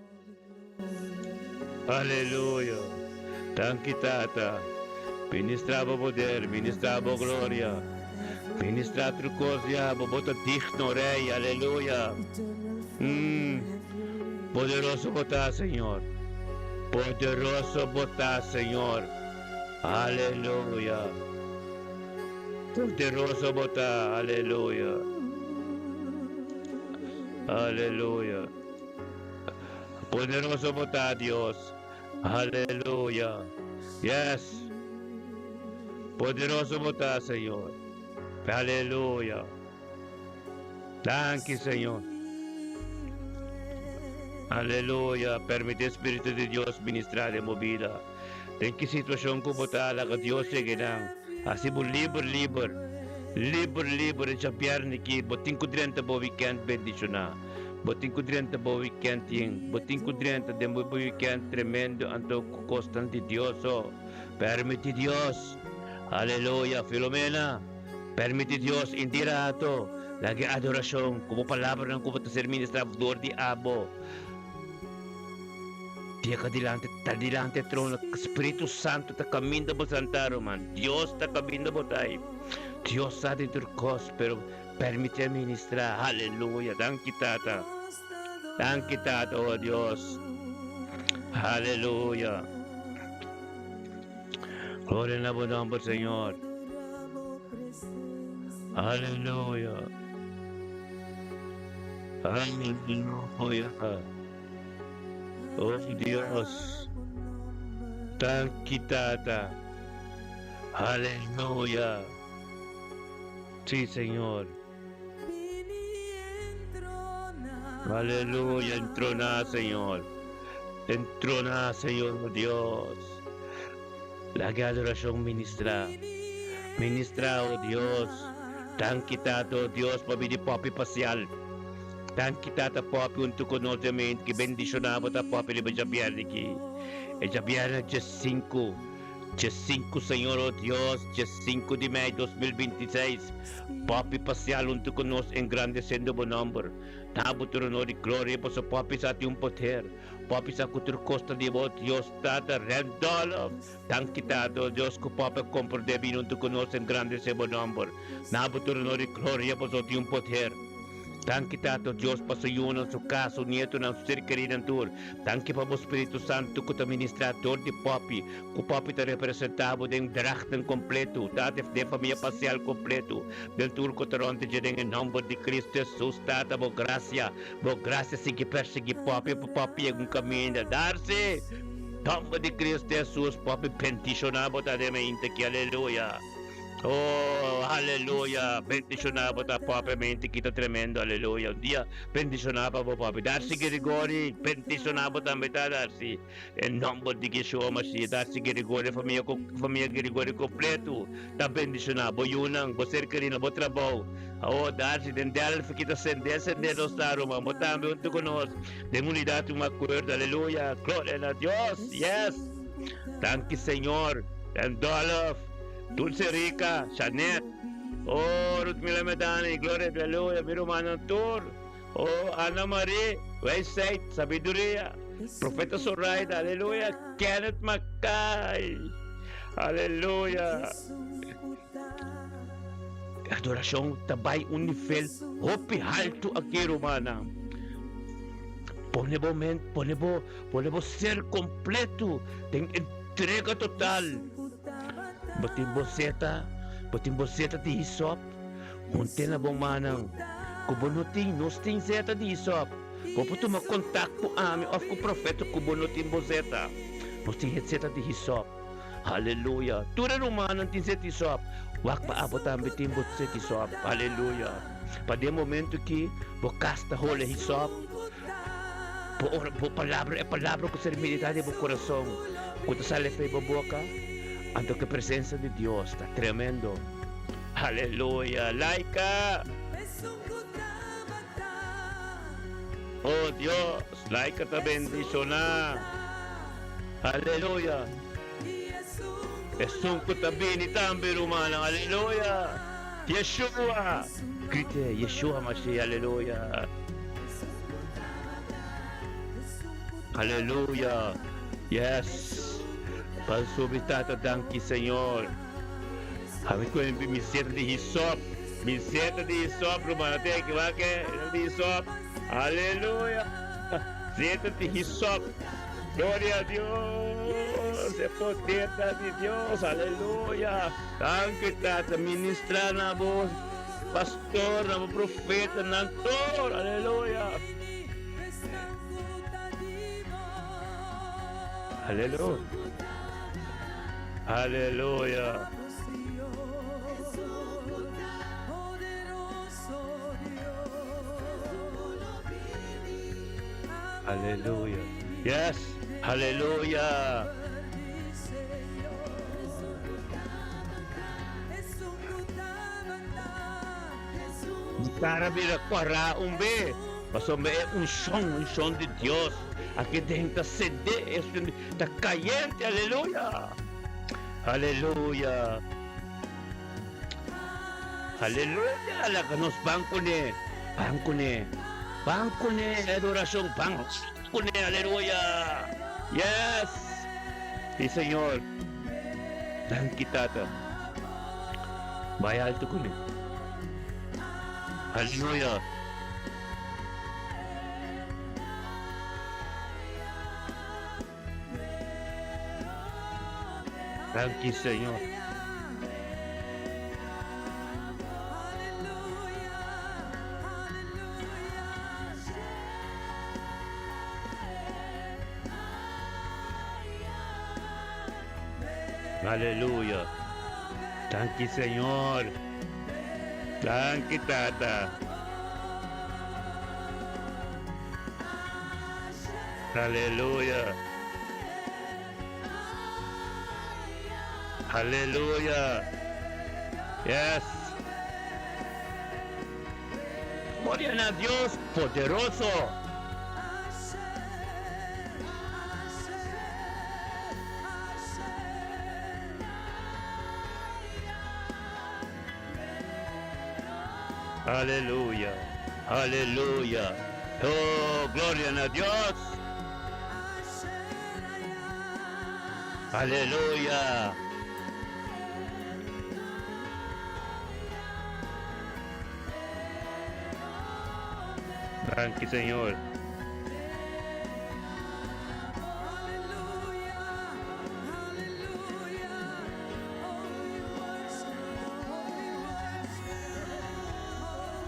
Aleluya. Danki, Tata. Ministra bo poder, ministra bo gloria. Ministra tur kos ya, bo bo ta digno, Rey. Aleluya. Poderoso bo ta, Señor. Poderoso bo ta, Señor. Aleluya. Poderoso bo ta. Aleluya. Aleluya. Poderoso bo ta, Dios. Aleluya. Yes. Poderoso bo ta, Señor. Aleluya. Danki, Señor. Aleluya. Permiti Spiritu di Dios ministra den bo bida. Den ki situacion cu bo ta, laga Dios yega nan. Haci bo liber, liber. Liber, liber. E djabièrnè aki, bo tin cu drenta bo weekend bendiciona. Bo tin cu drenta bo weekend yen. Bo tin cu drenta den bo weekend tremendo anto cu cosnan di Dios. Oh, permiti Dios. Aleluya. Filomena, permiti Dios Indira ato. Laga e adoracion cu bo palabranan cu bo ta ser ministra door di abo. Yega dilanti, ta dilanti e trono. Spiritu Santu ta caminda bo santa, ruman. Dios ta caminda bo ta ai. Dios sa di tur cos, pero permiti e ministra. Aleluya. Danki, Tata. Danki, Tata, oh Dios. Aleluya. Gloria na bo nomber, Señor. Aleluya. Aleluya. Oh Dios. Danki, Tata. Aleluya. Sí, Señor. Aleluya, entroná, Señor. Entroná, Señor Dios. Laga adorashon ministrá. Ministrá, o Dios. Danki, Tata, o Dios, pa bini Poppy Pasial. Danki, Tata Poppy, huntu ku nos den mente ki bendishoná bo ta Poppy riba djabièrnè aki. E djabièrnè djesinku, djesinku, Señor, o Dios, djesinku di mei 2026, Poppy Pasial huntu ku nos engrandesiendo bo nòmber. Na bo tur honor i gloria, pasobra Poppy sa tin un poder. Papi sa ku tur kos ta di bo, Dios Tata Randolph. Danki Tata, o Dios ku Papi a komprondé bini huntu ku nos engrandesé bo nòmber. Na bo tur honor i gloria pasobra tin un poder. Danki Tata, o Dios pa su yunan, su kas, su nietonan, su ser kerinan tur. Danki pa bo Spiritu Santu ku ta ministrá dor di Papi, ku Papi ta representá bo den drachten kompletu, Tata, den famia pasial kompletu, den tur ku ta rònt di dje den e nòmber di Kristu Hesus, Tata, bo grasia. Bo gracia sigui persegui popi pa popi yega un caminda. Darcy! Nomber di Cristo Jesus popi bendiciona bo ta den mente aki. Aleluya! Oh, aleluya! Bendiciona bo ta popi mente aki ta tremendo. Aleluya! Un dia bendiciona pa bo popi. Darcy Girigori, bendiciona bo tambe ta Darcy. Den nomber di Yeshua Mashiach, Darcy Girigori, famia famia Girigori completo ta bendiciona. Bo yunan, bo ser kerinan, bo trabou. Awo, Darcy, den Delphi ki ta sende, sende nos ta, ruman. Bo tambe hunto ku nos den unidad un acuerdo. Aleluya. Gloria na Dios. Yes. Danki Señor. Den Dolf, Dulce Rica, Shanet. Oh, Ruth Mila Medani, gloria, aleluya. Mi rumannan tur. Oh, Ana Marie, wijsheid, sabiduria. Profeta Zoraida, aleluya. Kenneth Mackay, aleluya. Adorashon ta bai un nivel hopi haltu aki, rumannan. Pone bo ment, pone bo, pone bo ser kompleto den entrega total. Bo tin bo seta, bo tin bo seta di hisop. Hunte na bo mannan ku bo no tin, nos tin zeta di hisop. Bo por tuma kontak ku ami òf ku profeta ku bo no tin bo zeta. Nos tin het zeta di hisop. Aleluya! Tur e rumannan tin zeta hisop. Wak pa abo tambe tin bo zeta hisop. Aleluya! Pa den momentu ki bo kas ta hole hisop, bo ora bo palabra, e palabra ku ser meditá den bo kurason, ku ta sali for bo boka, anto ku e presensia di Dios ta tremendo. Aleluya! Laika! Oh Dios, Laika ta bendishoná. Aleluya! Esun ku ta bini tambe, rumannan. Aleluya! Yeshua! Grite, Yeshua Mashiach! Aleluya! Aleluya! Yes! Pa subi Tata, danki Señor. Ami ku mi mi seta di hisop, mi seta di hisop, ruman, te ki wak e, di hisop. Aleluya! Seta di hisop. Gloria a Dios! E poder ta di Dios. Aleluya! Danki Tata, ministra na bo pastor, na bo profetanan tur. Aleluya! Aleluya! Aleluya! Aleluya! Yes! Aleluya! Mi cara bira kòrá un be, pasobra e unshon, unshon di Dios, aki den ta sende, ta kayente. Aleluya! Aleluya! Aleluya! Laga nos ban kuné, ban kuné, ban kuné adorashon, ban kuné, aleluya! Yes! Sí, Señor. Danki, Tata. Bai alto kuné. Aleluya! Danki Señor. Aleluya. Danki Señor. Danki Tata. Aleluya. Aleluya. Yes. Gloria na Dios poderoso. Aleluya. Aleluya. Oh, gloria na Dios. Aleluya. Danki, Señor.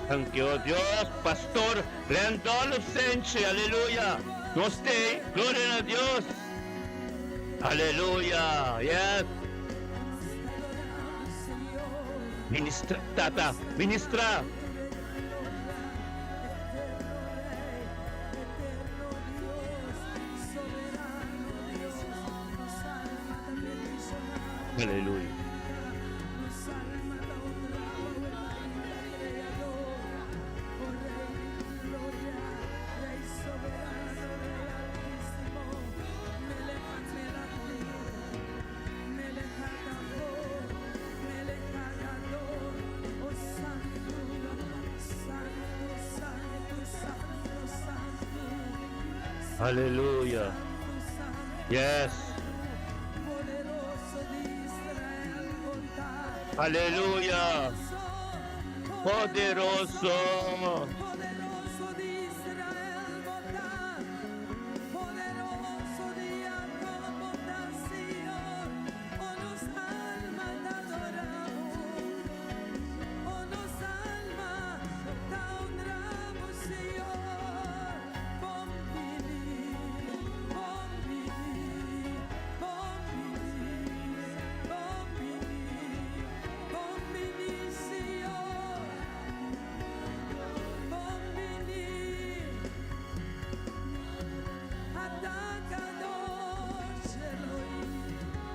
Danki, oh Dios, Pastor Randolph Senche, aleluya. Nos te, gloria na Dios. Aleluya, yes. Ministra, tata, ministra. Aleluya. Aleluya. Yes. Aleluya. Poderoso.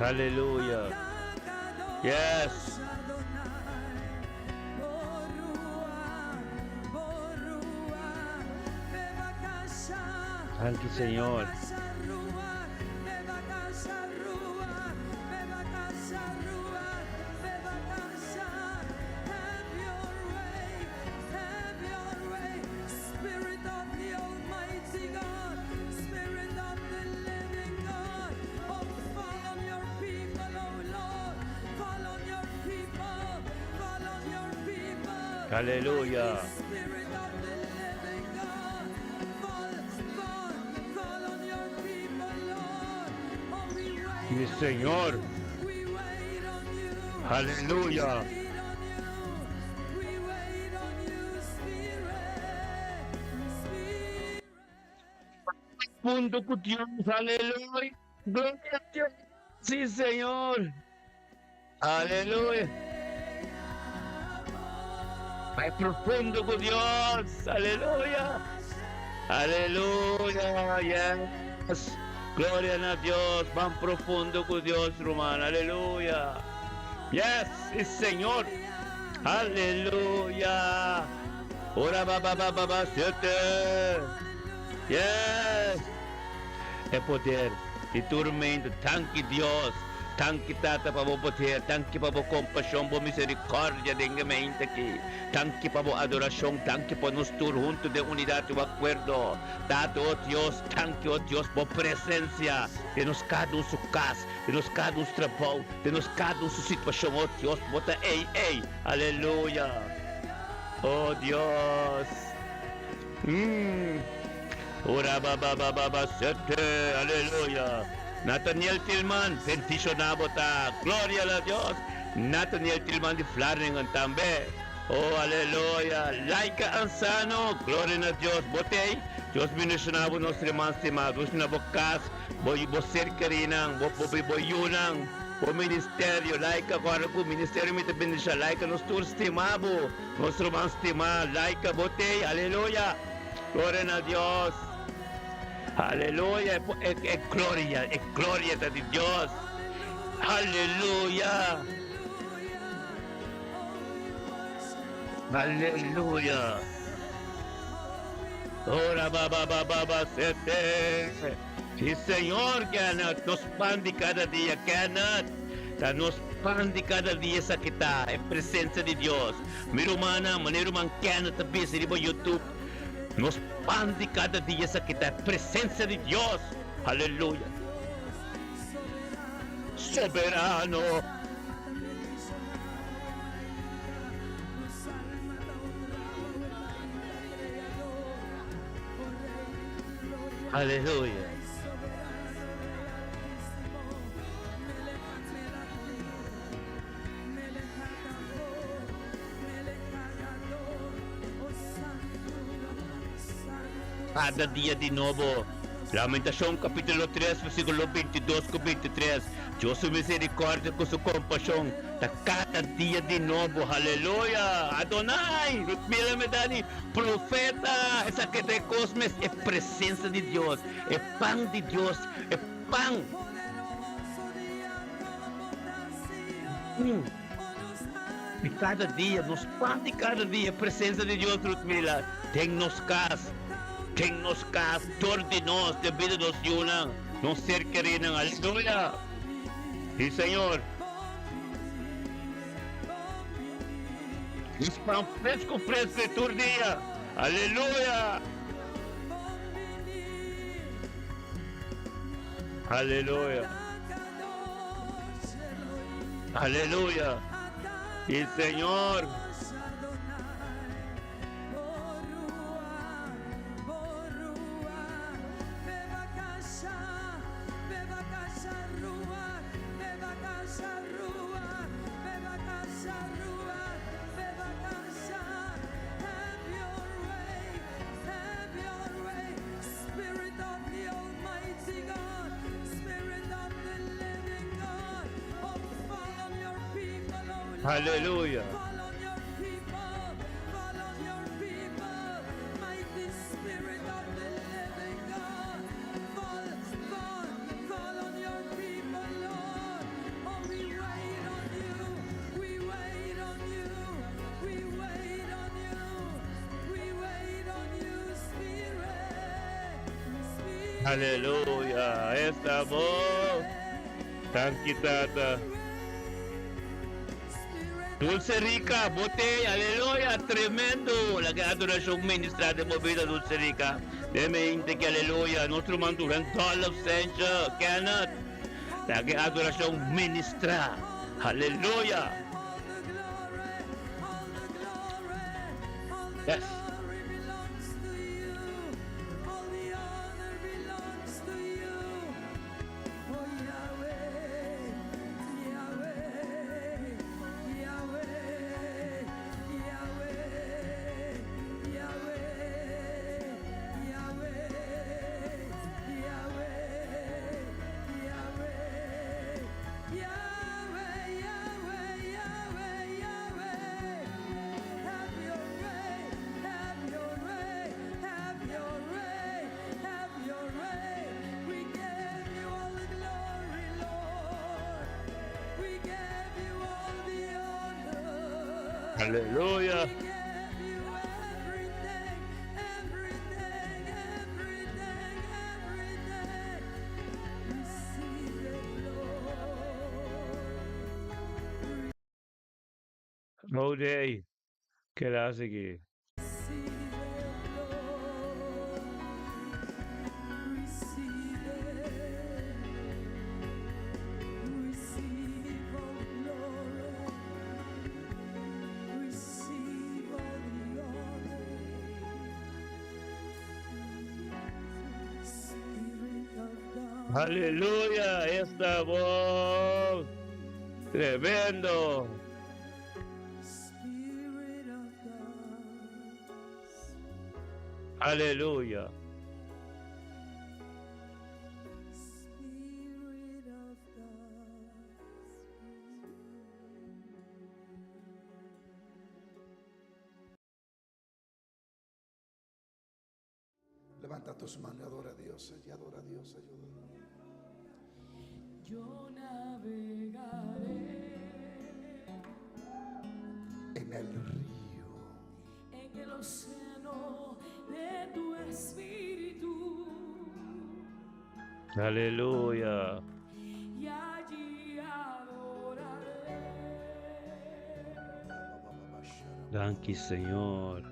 Aleluya. Yes. Danki, Señor. Aleluya. Mi Señor. Aleluya. Punto ku Dios, aleluya. Gloria a Dios. Sí, Señor. Aleluya. Bai profundo ku Dios. Aleluya. Aleluya. Yes. Gloria na Dios. Ban profundo ku Dios, ruman. Aleluya. Yes, sí, Señor. Aleluya. Ora ba ba ba ba ba siete. Yes. E poder di tormento. Danki Dios. Danki Tata pa bo poder. Danki pa bo kompashon, bo miserikòrdia den gemeente aki. Danki pa bo adorashon. Danki pa nos tur huntu den unidat i akuerdo. Tata, o Dios, danki, o Dios, bo presensia den nos kada un su kas, den nos kada un su trabou, den nos kada un su situashon. O Dios, bo ta ei, ei. Aleluya. O Dios. Ora ba ba ba ba ba sete. Aleluya. Nathaniel Tilman, bendishoná bo ta. Gloria na Dios. Nathaniel Tilman di Vlaardingen tambe. Oh, aleluya. Laika Ansano, gloria na Dios. Bo t'ei? Dios bendishoná bo, nos ruman stimá. Bendishoná bo kas, bo bo ser kerinan, bo bo bo yunan, bo ministerio. Laika, kòrda ku ministerio mi ta bendishoná. Laika, nos tur stima bo. Nos ruman stimá. Laika, bo t'ei? Aleluya. Gloria na Dios. Aleluya! E, e gloria, e gloria ta di Dios. Aleluya! Aleluya! Ora ba ba ba ba ba sete. Si Señor Kenneth, nos pan di cada dia, Kenneth. Ta nos pan di cada dia sa kita, e presencia di Dios. Mi rumana, manera ruman Kenneth ta bisa riba YouTube, nos pan di cada dia sa kita, e presencia di Dios. Aleluya. Soberano. Aleluya. Cada dia di nobo. Lamentacion capítulo 3 versículo 22 cu 23. Dios su misericordia cu su compasion ta cada dia di nobo. Aleluya. Adonai. Mira me dani. Profeta. Esaki ta e cos mes. E presencia di Dios. E pan di Dios. E pan. Di cada dia, nos pan di cada dia, e presencia di Dios, Ruth Mila, den nos cas, den nos cas, dor di nos, den bida di nos yunan, nos ser kerinan. Aleluya! Sí, Señor. Nos pan fresco, fresco e tur dia. Aleluya! Aleluya! Aleluya! Sí, Señor. Aleluya. Aleluya. Esta voz. Danki, Tata. Dulce Rica, bote, aleluya, tremendo. La que adoración ministra de movida Dulce Rica. Demente que aleluya. Nuestro manto Dolph Sancho, Kenneth. La que adoración ministra. Aleluya. Yes. Aleluya. Odey, keda sigui. Aleluya, esta voz. Tremendo. Aleluya. Levanta tus manos y adora a Dios. Y adora a Dios. Ayuda. Yo navegaré En el río. En el océano de tu espíritu Aleluya. y allí adoraré Danki, Señor.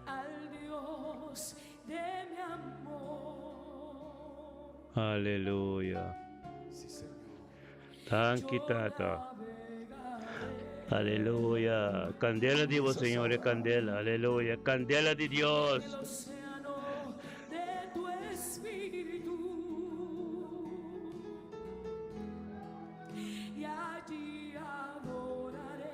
Al Dios de mi amor. Aleluya. Sí, Señor. Danki, Yo Tata. navegaré Aleluya. Kandela di bo, Señor, e kandela. Aleluya. Kandela di en el Dios. Océano de tu espíritu y allí adoraré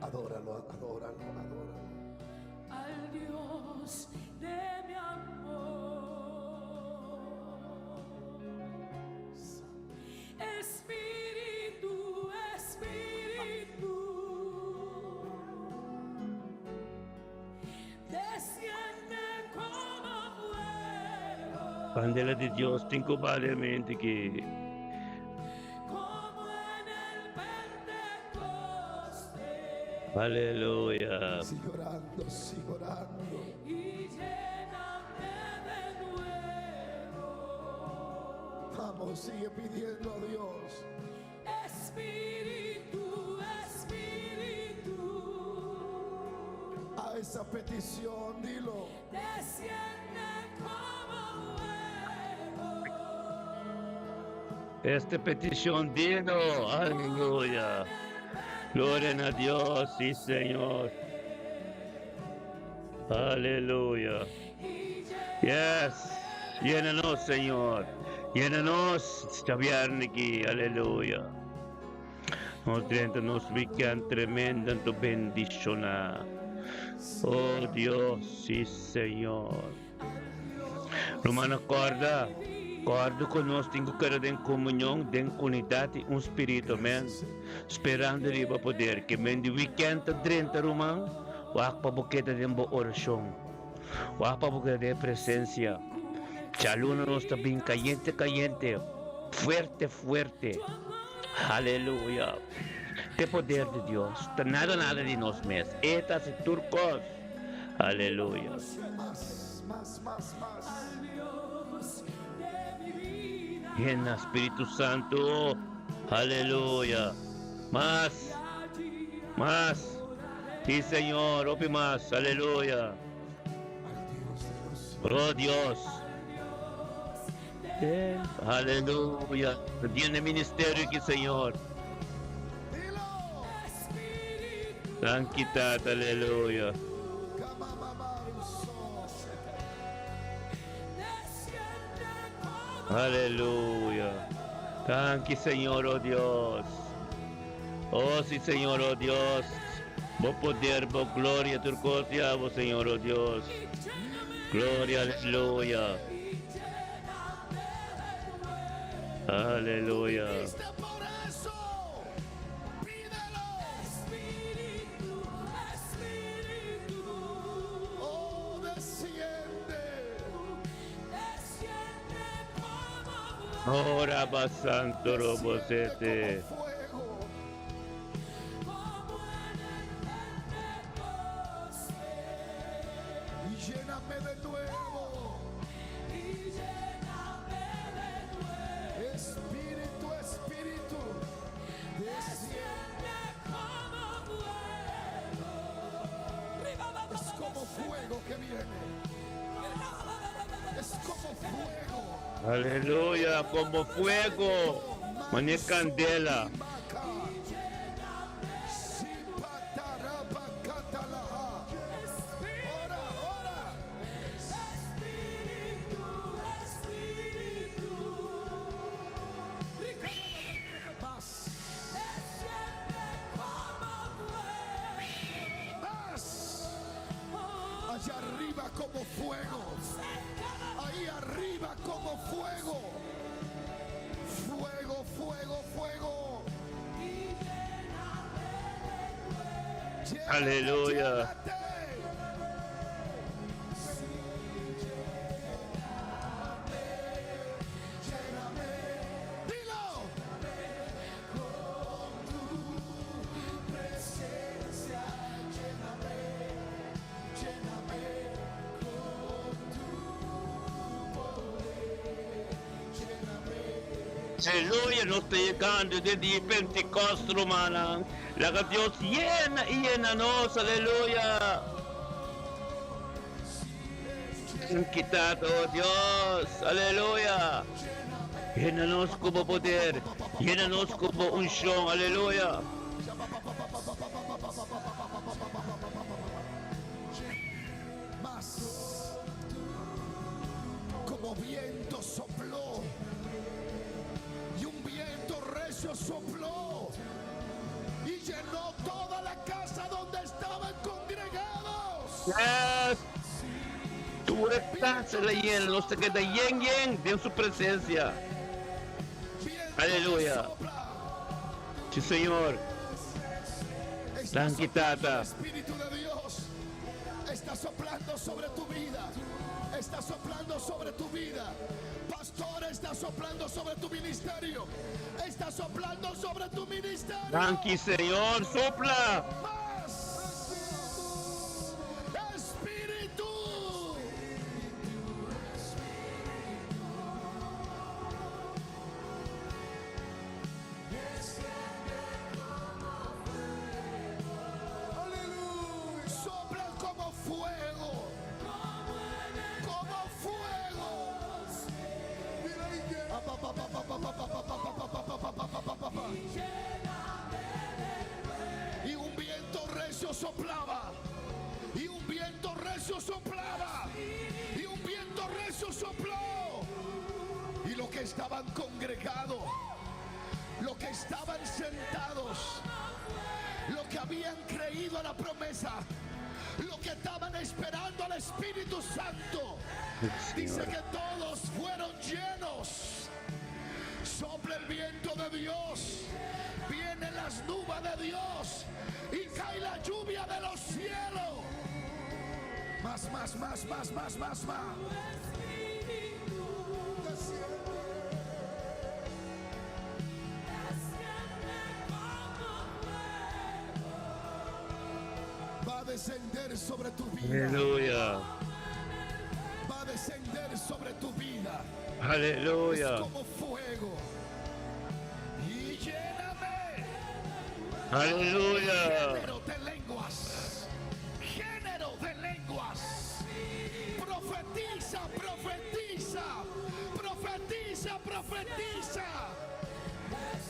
Adóralo, adóralo, adóralo. Al Dios de mi amor. Espíritu, Espíritu, desciende como fuego, Kandela di Dios, tin ku mente ku como en el Pentecostés, Aleluya. Sigue orando, sigue orando. Y lléname de nuevo. Vamos, sigue pidiendo a Dios. Espíritu, Espíritu, A esa petición, dilo. Desciende como fuego. Esta petishon dilo. Aleluya. Gloria a Dios, sí, Señor. Aleluya. Yes. Llénanos, Señor. Llénanos djabièrnè aki. Aleluya. Nos drenta nos weekend tremendo tu bendishoná. Oh Dios, sí, Señor. Ruman, kòrda. Kòrda ku nos tin ku keda den komunion, den unidat i un spiritu, amèn. Sperando riba poder. Ke men di weekend ta drenta, ruman. Wak pa bo keda den bo orashon. Wak pa bo keda den presensia. Djaluna nos ta bin kayente kayente. Fuerte fuerte. Aleluya. E poder di Dios. Ta nada nada di nos mes. E ta hasi tur kos. Aleluya. Mas, mas, mas, mas. Yena Spiritu Santu. Aleluya. Mas. Mas. Sí, Señor. Hopi mas. Aleluya. Al Dios de los cielos. Oh Dios. Aleluya. Tiene ministerio aki, Señor. Dilo. Danki, Tata. Aleluya. Kamamamaruso. Aleluya. Danki, Señor, oh Dios. Oh, sí, Señor, oh Dios. Bo poder, bo gloria, tur kos, bo Señor, oh Dios. Gloria, aleluya. Aleluya. Viniste por eso. Pídelo. Espíritu, Espíritu, Oh, desciende. Desciende como Ora santo Desciende robosete. como fuego. Como en el Pentecostés Y lléname de nuevo. Y lléname de nuevo. Espíritu, Espíritu. Desciende. Desciende como fuego. Es como fuego que viene. Es como fuego. Aleluya, como fuego. Manera kandela. Maca. Sipatarabakatalaha. Ora, ora. Espíritu, Espíritu, Más. Desciende como fuego. Más. Allá arriba como fuego. Ahí arriba como fuego. Fuego, fuego, fuego. Llénate, Aleluya. llénate. Aleluya, nos ta yegando den dia di Pentekost, rumannan. Laga Dios yena i yena nos, aleluya. Danki, Tata, oh Dios, aleluya. Yena nos ku bo poder, yena nos ku bo unshon, aleluya. Mas como viento sopló, y un viento recio sopló, y llenó toda la casa donde estaban congregados. Yes! Tur e casa la yena, nos ta keda yen yen den su presencia. Aleluya. Sí, Señor. Danki, Tata. Espíritu de Dios está soplando sobre tu vida. Está soplando sobre tu vida. Pastor, está soplando sobre tu ministerio. Está soplando sobre tu ministerio. Danki, Señor. Sopla. Más. Espíritu. Sopla como fuego. Como fuego. Y un viento recio soplaba. Y un viento recio soplaba. Y un viento recio sopló. Y los que estaban congregados, los que estaban sentados, los que habían creído a la promesa, los que estaban esperando al Espíritu Santo, dice que todos fueron llenos. Sopla el viento de Dios, vienen las nubes de Dios y cae la lluvia de los cielos. Más, más, más, más, más, más, más. Va a descender sobre tu vida. Aleluya. Va a descender sobre tu vida. Aleluya. Es como fuego. Y lléname. Aleluya. Género de lenguas. Género de lenguas. Profetiza, profetiza. Profetiza, profetiza.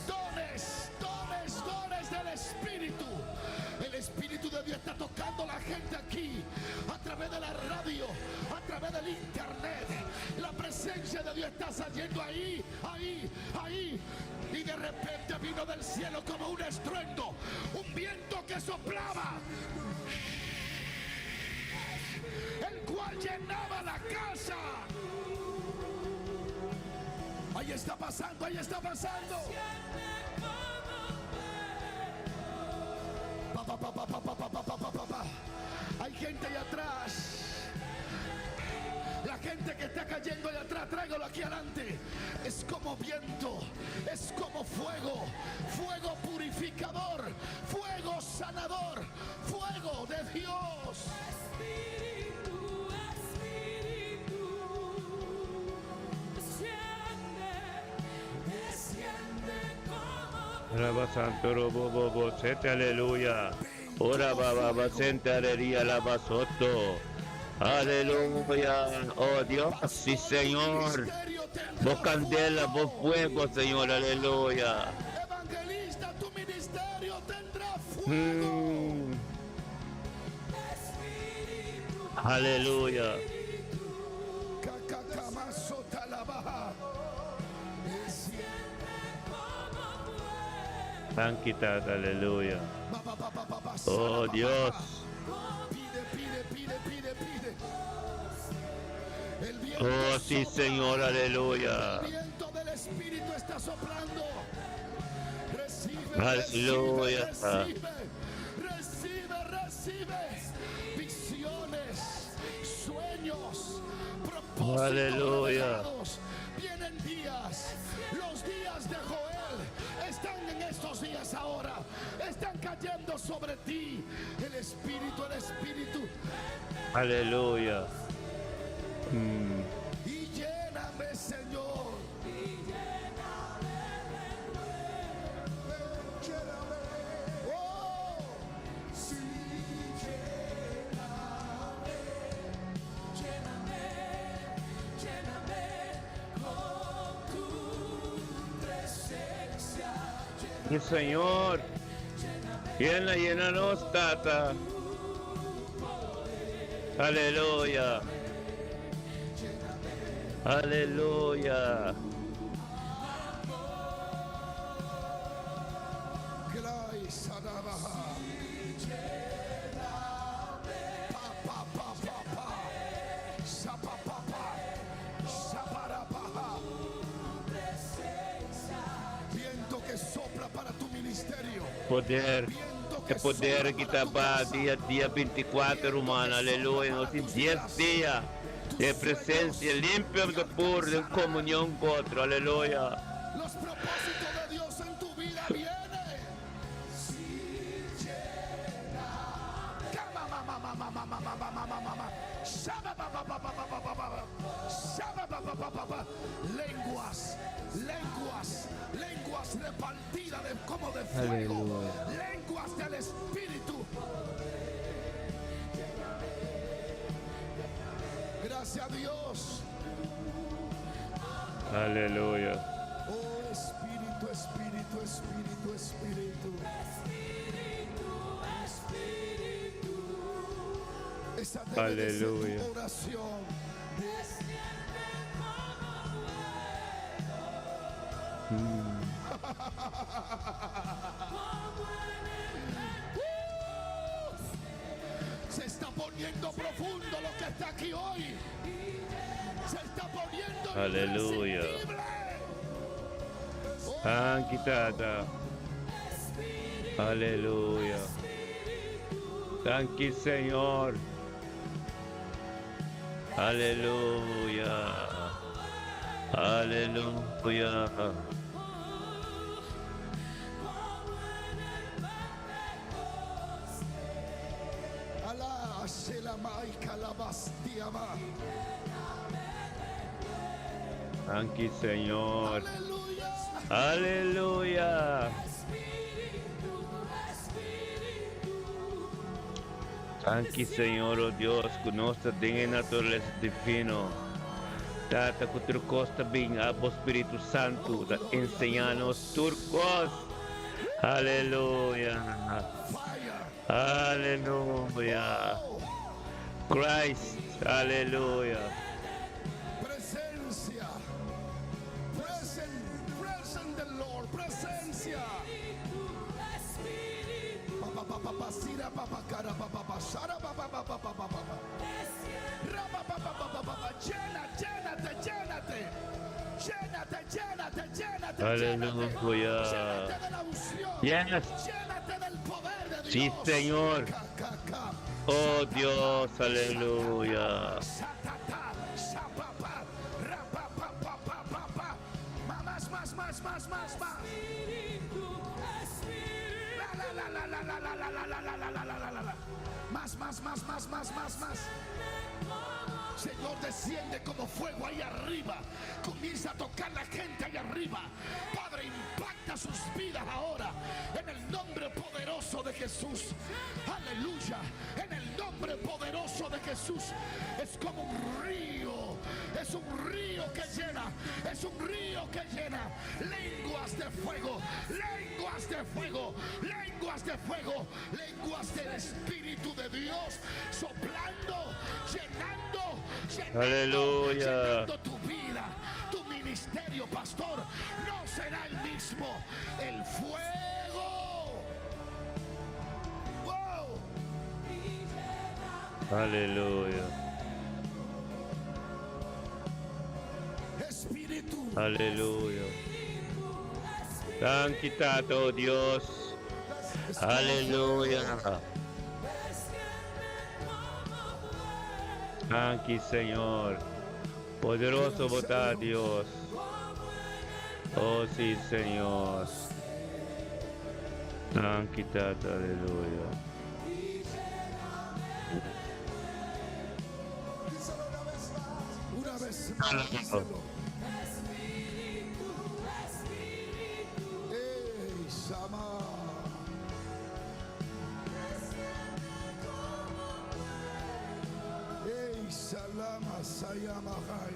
Dones, dones, dones del Espíritu. El Espíritu de Dios está tocando a la gente aquí a través de la radio, a través del internet. La presencia de Dios está saliendo ahí, ahí, ahí. Y de repente vino del cielo como un estruendo, un viento que soplaba, el cual llenaba la casa. Ahí está pasando, ahí está pasando. Pa, pa, pa, pa, pa, pa, pa, pa, pa, pa, pa. Hay gente allá atrás. La gente que está cayendo allá atrás, tráigalo aquí adelante. Es como viento, es como fuego, fuego purificador, fuego sanador, fuego de Dios. Espíritu, Espíritu, desciende, desciende como Alaba santo robo bobo sete aleluya. Ora baba sente aleluya alaba soto. Aleluya. Oh Dios, sí Señor. Ministerio tendrá Vos candela, vos fuego, Señor, aleluya. Evangelista, tu ministerio tendrá fuego. Aleluya. Cacacamazotalaba. Thank Tata, aleluya. Ba, ba, ba, ba, ba, ba, Oh sala, ba, Dios. ba. Pide, pide, pide, pide, pide. El viento Oh sí, sopla. Señor, aleluya. El viento del Espíritu está soplando. Recibe, Aleluya. recibe, recibe, recibe, recibe visiones, sueños, propósitos Aleluya. revelados. Vienen días, los días de Joel están en estos días ahora. Están cayendo sobre ti. El Espíritu, el Espíritu. Aleluya. Y lléname, Señor. Danki Señor. Yena, yena nos, Tata. Aleluya. Aleluya. Poder, e poder ki ta ba dia dia 24 ruman, aleluya, nos tin 10 dia den presencia limpio anto puro den comunion cu otro, aleluya. Los propósitos de Dios en tu vida vienen. Lenguas, lenguas, lenguas repartidas de, como de fuego, Aleluya. lenguas del Espíritu. Gracias a Dios. Aleluya. Oh Espíritu, Espíritu, Espíritu, Espíritu. Esa debe de ser tu Aleluya. oración. Se está poniendo profundo lo que está aquí hoy. Se está poniendo Aleluya. irresistible. Oh, Danki Tata. Aleluya. Danki Señor. Aleluya. Aleluya. Alá, Shelamai, Calabastiama. Danki Señor. Aleluya. Aleluya. Danki Señor, oh Dios, ku nos ta den naturalesa divino. Tata, ku tur kos ta bin, abo Spiritu Santu, ta enseña nos tur kos. Aleluya. Fire. Aleluya. Oh, Christ. Aleluya. presencia. Present, present the Lord. Presencia. Pa, pa, pa, pa, pa, sira, pa, pa, cara, pa, pa, pa, sara, pa, pa, pa, pa, pa, pa, pa, pa. Ra, pa, pa, pa, pa, pa, pa, pa. Llena, llénate, llénate. Llénate, llénate, llénate, llénate. Aleluya. Llénate de la unción. Yes. Llénate del poder de Sí, Dios. Señor. Ca, ca, ca. Oh Dios, aleluya. Sa-ta-ta, sa-pa-pa, ra-pa-pa-pa-pa-pa-pa. Ma- Más, más, más, más, más, más. La, la, la, la, la, la, la, la, la, la, la, la, la, la, la, la. Más, más, más, más, más, más, más. Señor, desciende como fuego ahí arriba. Comienza a tocar la gente ahí arriba. Padre, impacta sus vidas ahora. En el nombre poderoso de Jesús. Aleluya. En el nombre poderoso de Jesús. Es como un río. Es un río que llena. Es un río que llena. Lenguas de fuego. Lenguas de fuego. Lenguas de fuego. Lenguas del Espíritu de Dios. Soplando. Llenando. Llenando. Aleluya. Llenando tu vida. Tu ministerio, pastor. No será el mismo. El fuego. Wow. Aleluya. Espíritu. Aleluya. Danki Tata, oh Dios. Aleluya. Danki Señor. Poderoso bo ta Dios. Oh sí, Señor. Danki Tata, aleluya. Díselo una vez más. Una vez más. Díselo. Ey, Sama. Ey, Salama, Sayama, Jai.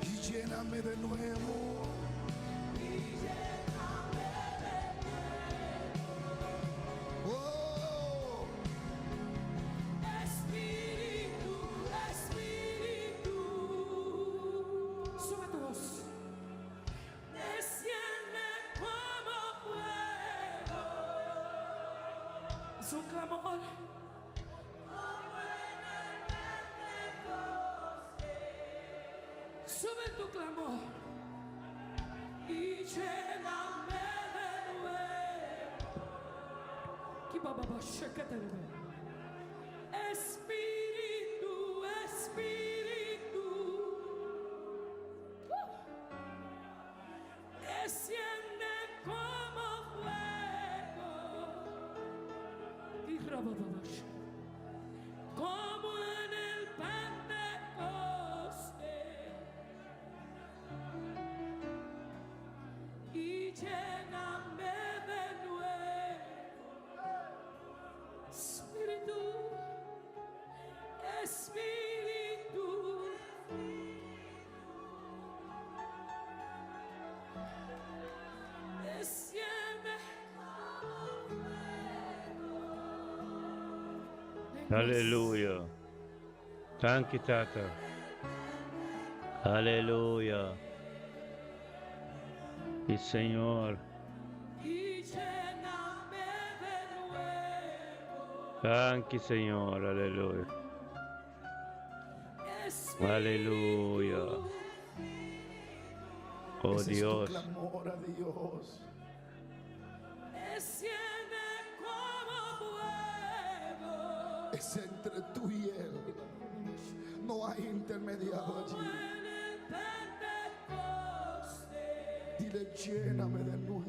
Y lléname. Lléname de nuevo. Oh. Espíritu, Espíritu, sube tu voz. Desciende como fuego. Es un clamor. Como en el Pentecostés. Sube tu clamor y lléname de nuevo. Ki bababa shekete. Espíritu, Espíritu. Desciende como fuego. Y rabababash. Como en el Pentecostés. Y lléname de nuevo. Espíritu, Espíritu. Desciende como fuego. Aleluya. Danki, Tata. Aleluya. Si, Señor. Y lléname de nuevo. Danki, Señor. Aleluya. Espíritu. Aleluya. Oh Ese es tu Dios. clamor a Dios. Desciende como fuego. Es entre tú y Él. No hay intermediado allí. Como en el Pentecostés. Dile, lléname de nuevo.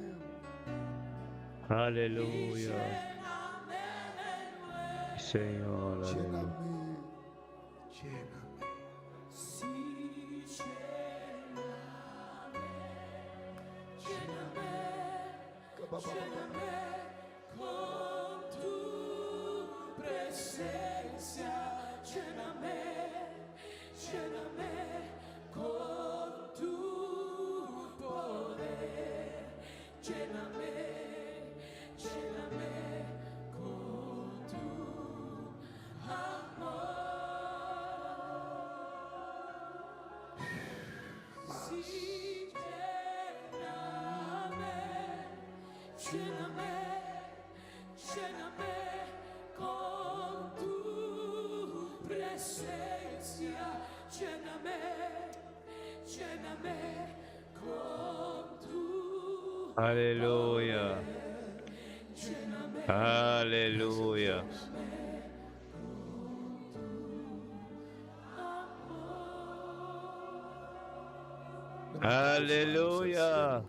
Y Aleluya. lléname de nuevo. Señor. Aleluya. Lléname. Lléname. Sí, lléname, lléname, lléname con tu presencia. Lléname, lléname con tu poder. Lléname, lléname con tu amor. Sí, lléname, lléname, lléname con tu presencia. Lléname, lléname con tu Aleluya. Lléname, Aleluya. amor. Levanta tus manos al Aleluya. cielo.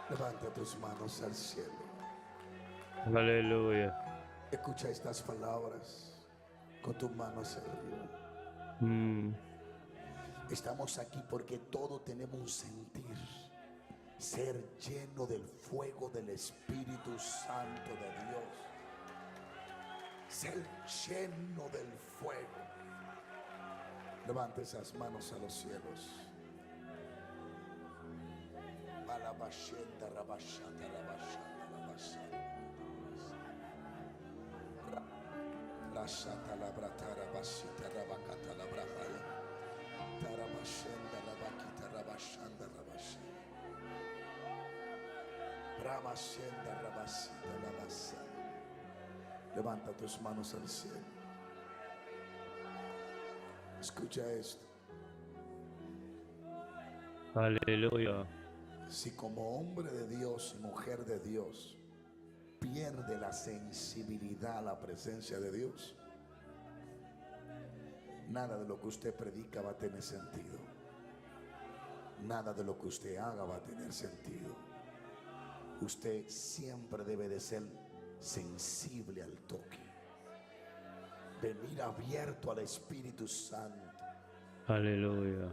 Levanta tus manos al cielo. Aleluya. Escucha estas palabras con tus manos arriba. Estamos aquí porque todos tenemos un sentir, ser lleno del fuego del Espíritu Santo de Dios. Ser lleno del fuego. Levanta esas manos a los cielos. Balabashenda, rabashata, rabashata, rabashata. Rashata, labratara, basita, rabakata, labrahaya. Tarabashenda, rabakita, rabashanda, rabashenda. Ramashenda, rabasita, rabasaya. Levanta tus manos al cielo. Escucha esto. Aleluya. Si como hombre de Dios y mujer de Dios pierde la sensibilidad a la presencia de Dios, nada de lo que usted predica va a tener sentido. Nada de lo que usted haga va a tener sentido. Usted siempre debe de ser sensible al toque. Venir abierto al Espíritu Santo. Aleluya.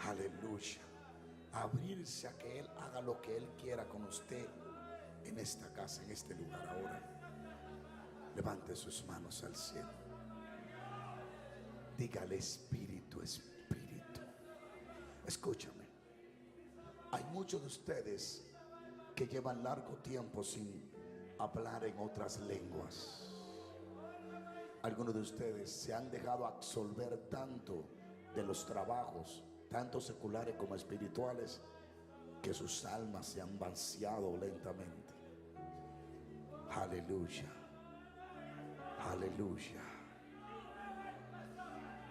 Aleluya. Abrirse a que Él haga lo que Él quiera con usted en esta casa, en este lugar ahora. Levante sus manos al cielo. Dígale Espíritu, Espíritu. Escúchame. Hay muchos de ustedes que llevan largo tiempo sin hablar en otras lenguas. Algunos de ustedes se han dejado absolver tanto de los trabajos, tanto seculares como espirituales, que sus almas se han vaciado lentamente. Aleluya. Aleluya.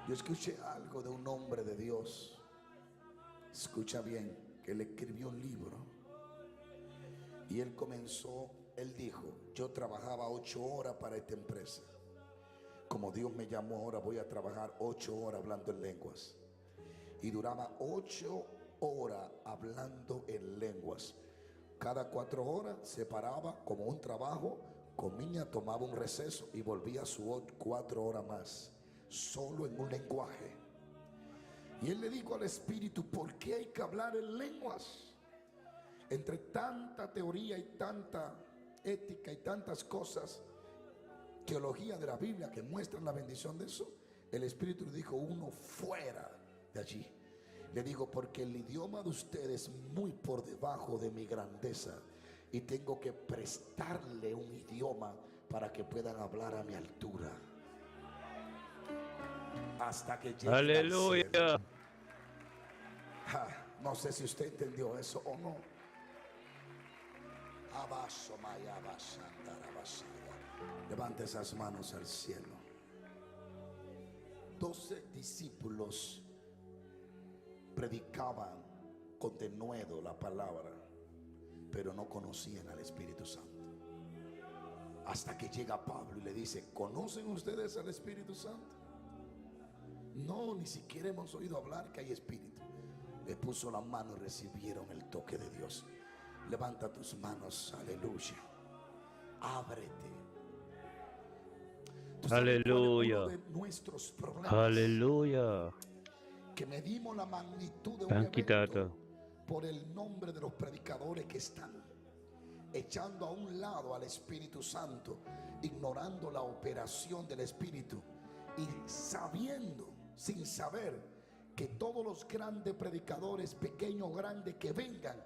Yo escuché algo de un hombre de Dios. Escucha bien, que él escribió un libro. Y él comenzó, él dijo, yo trabajaba 8 horas para esta empresa. Como Dios me llamó ahora, voy a trabajar 8 horas hablando en lenguas. Y duraba 8 horas hablando en lenguas. Cada 4 horas se paraba como un trabajo, comía, tomaba un receso y volvía a su 4 horas más, solo en un lenguaje. Y él le dijo al Espíritu, ¿por qué hay que hablar en lenguas? Entre tanta teoría y tanta ética y tantas cosas, teología de la Biblia que muestran la bendición de eso, el Espíritu le dijo, uno fuera de allí. Le digo, porque el idioma de ustedes es muy por debajo de mi grandeza y tengo que prestarle un idioma para que puedan hablar a mi altura. Hasta que lleguen al Aleluya. cielo. Ja, no sé si usted entendió eso o no. Levante esas manos al cielo. 12 discípulos predicaban con denuedo la palabra, pero no conocían al Espíritu Santo. Hasta que llega Pablo y le dice, ¿conocen ustedes al Espíritu Santo? No, ni siquiera hemos oído hablar que hay Espíritu. Le puso la mano y recibieron el toque de Dios. Levanta tus manos, aleluya. Ábrete. ¿Tú sabes cuál es uno Aleluya. de nuestros problemas? Aleluya. Que medimos la magnitud de un Danki, evento Tata. por el nombre de los predicadores que están echando a un lado al Espíritu Santo, ignorando la operación del Espíritu y sabiendo, sin saber, que todos los grandes predicadores, pequeños o grandes que vengan,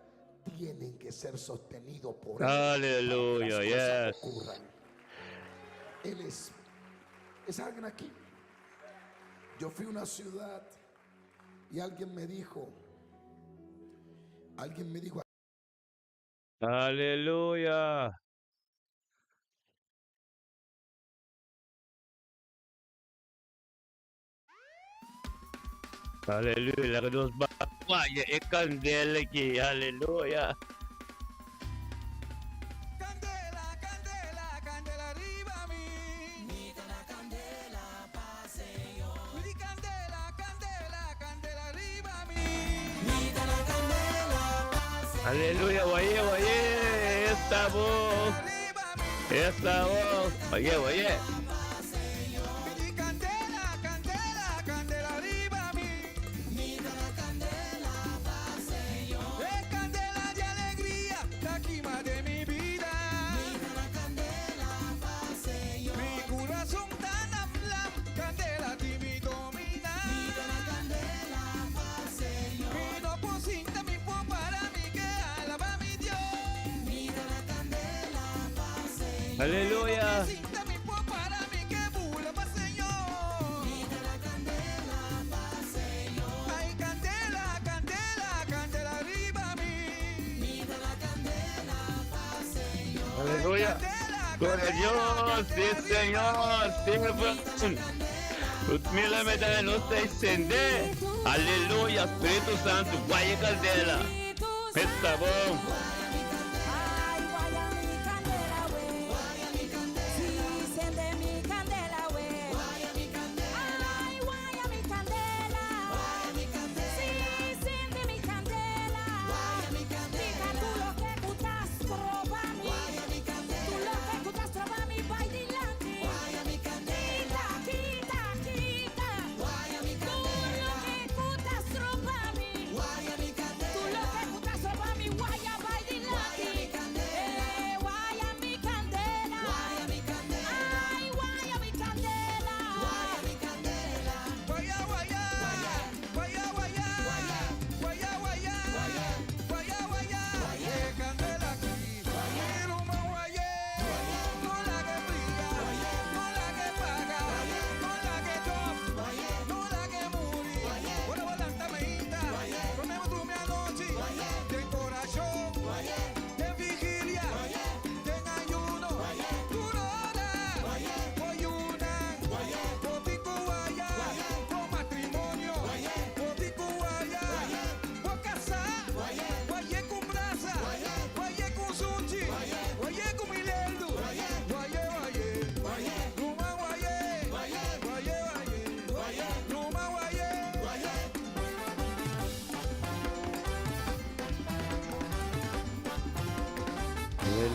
tienen que ser sostenidos por él para que Aleluya, las cosas yes. ocurran. Él es alguien aquí. Yo fui a una ciudad y alguien me dijo, Aleluya. Aleluya, ku nos vaya e kandela aki, aleluya. Candela, candela, candela arriba mi. Mi candela pa Señor. Mi candela, candela, candela arriba mi. Mi candela pa Aleluya, oye, oye, esta voz, Arriba mi. esta voz, oye, oye. Mi candela, candela, candela arriba mi. Mi candela pa Señor. Es candela de alegría, la quima de mi vida. Mi candela pa Señor. Mi corazón tan aflam, candela di mi domina. Mi candela pa Señor. Mi no posinta mi po para mi que alaba mi Dios. Mi candela pa Señor. Aleluya. Sinta mi po para mi que bula pa Señor. Ay, candela, candela, candela arriba mi. Aleluya. Gloria a Dios, sí, Señor, sí, Mila me no se encende. Aleluya, Espíritu Santo, vaya candela. Está bom. Ay, guaya mi candela, güey. Sí, enciende mi candela, güey. Ay, guaya mi candela. Sí, enciende mi candela. Diga tú lo que gustas, proba mi. Tú lo que gustas, proba mi, vai dilante. Quita, quita, quita. Tú lo que gustas, proba mi. Tú lo que gustas, proba mi, guaya, vai dilante.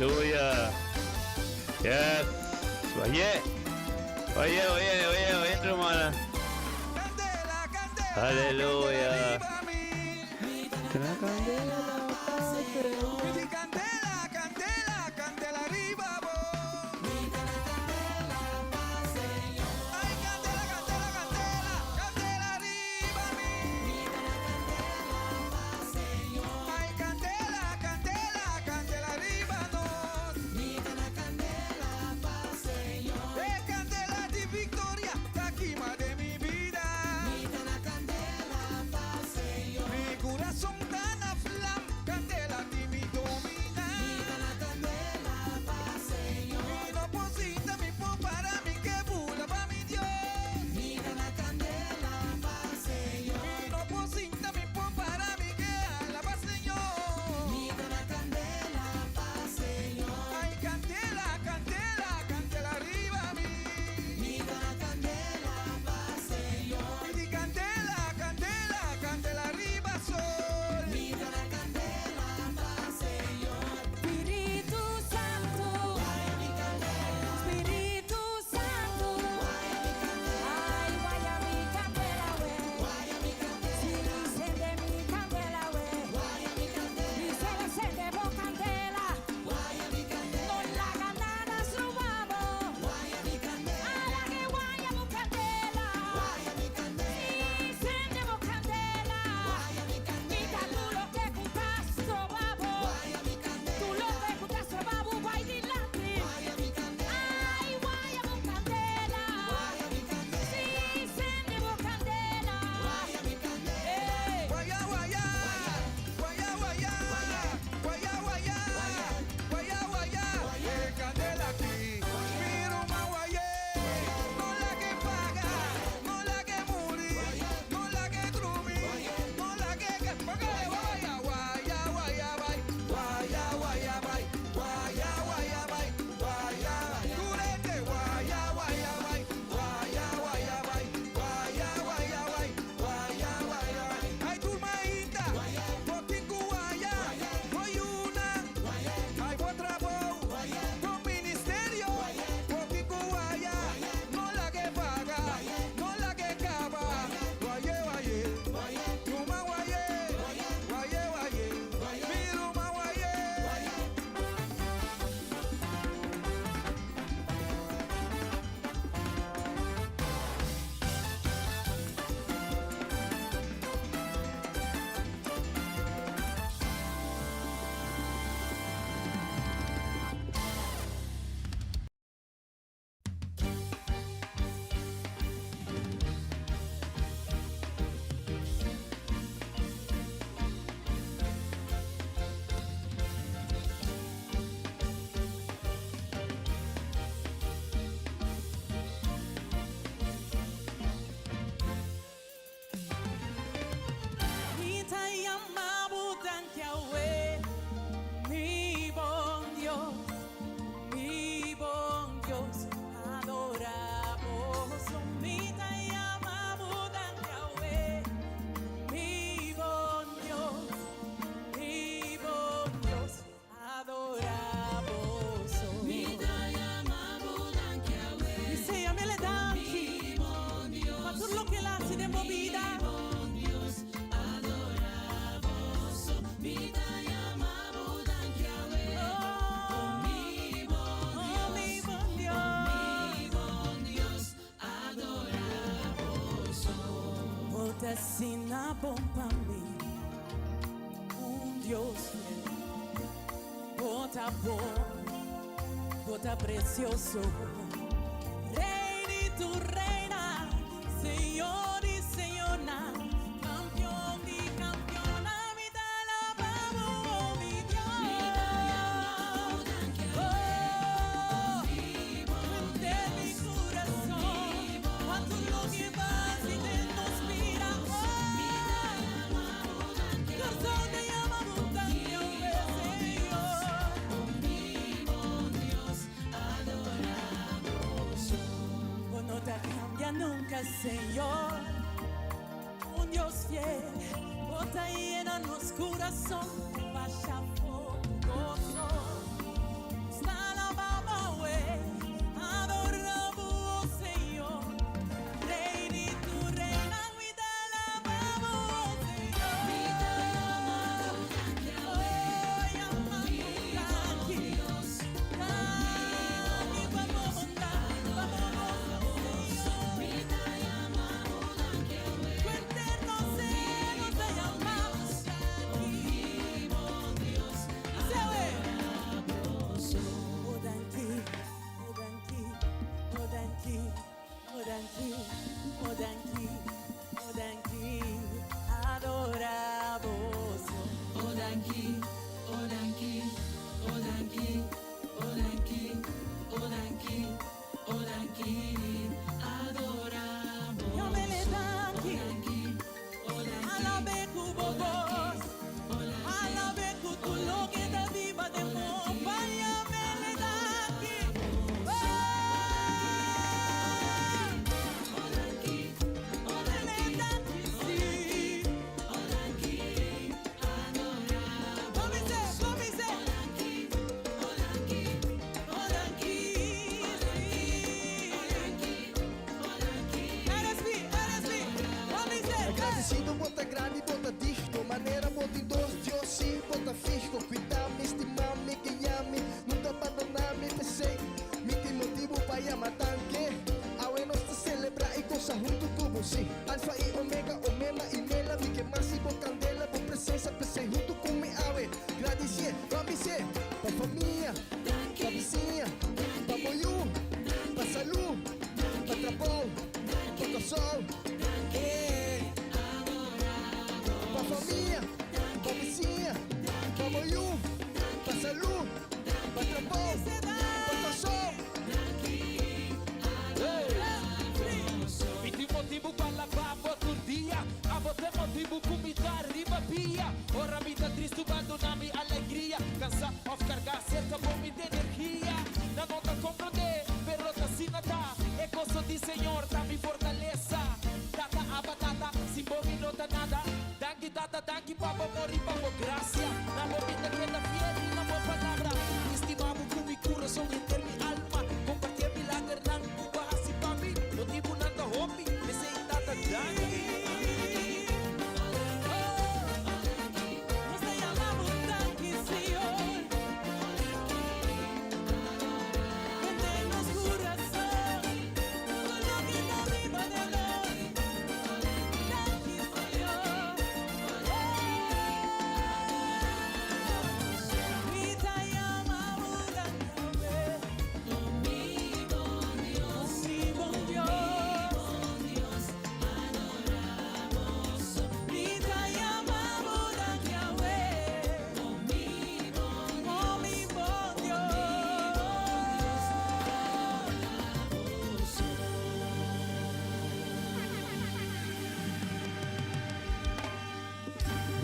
Aleluya. Yes. Oye. Oye, oye, oye, oye, hermana. Aleluya. Asina bon pa mi, un Dios fiel. Bo ta bon, bo ta precioso. Rey di tur reina, Señor y Señora, campeón di campeona, mi ta alaba bo, mi Dios. Oh, de mi curason, cuanto loke bo a haci den nos bida. Oh, curason ta yama bo danki, Señor. Bo no ta cambia nunca, Señor. Un Dios fiel, bo ta yena nos curason, basha goso.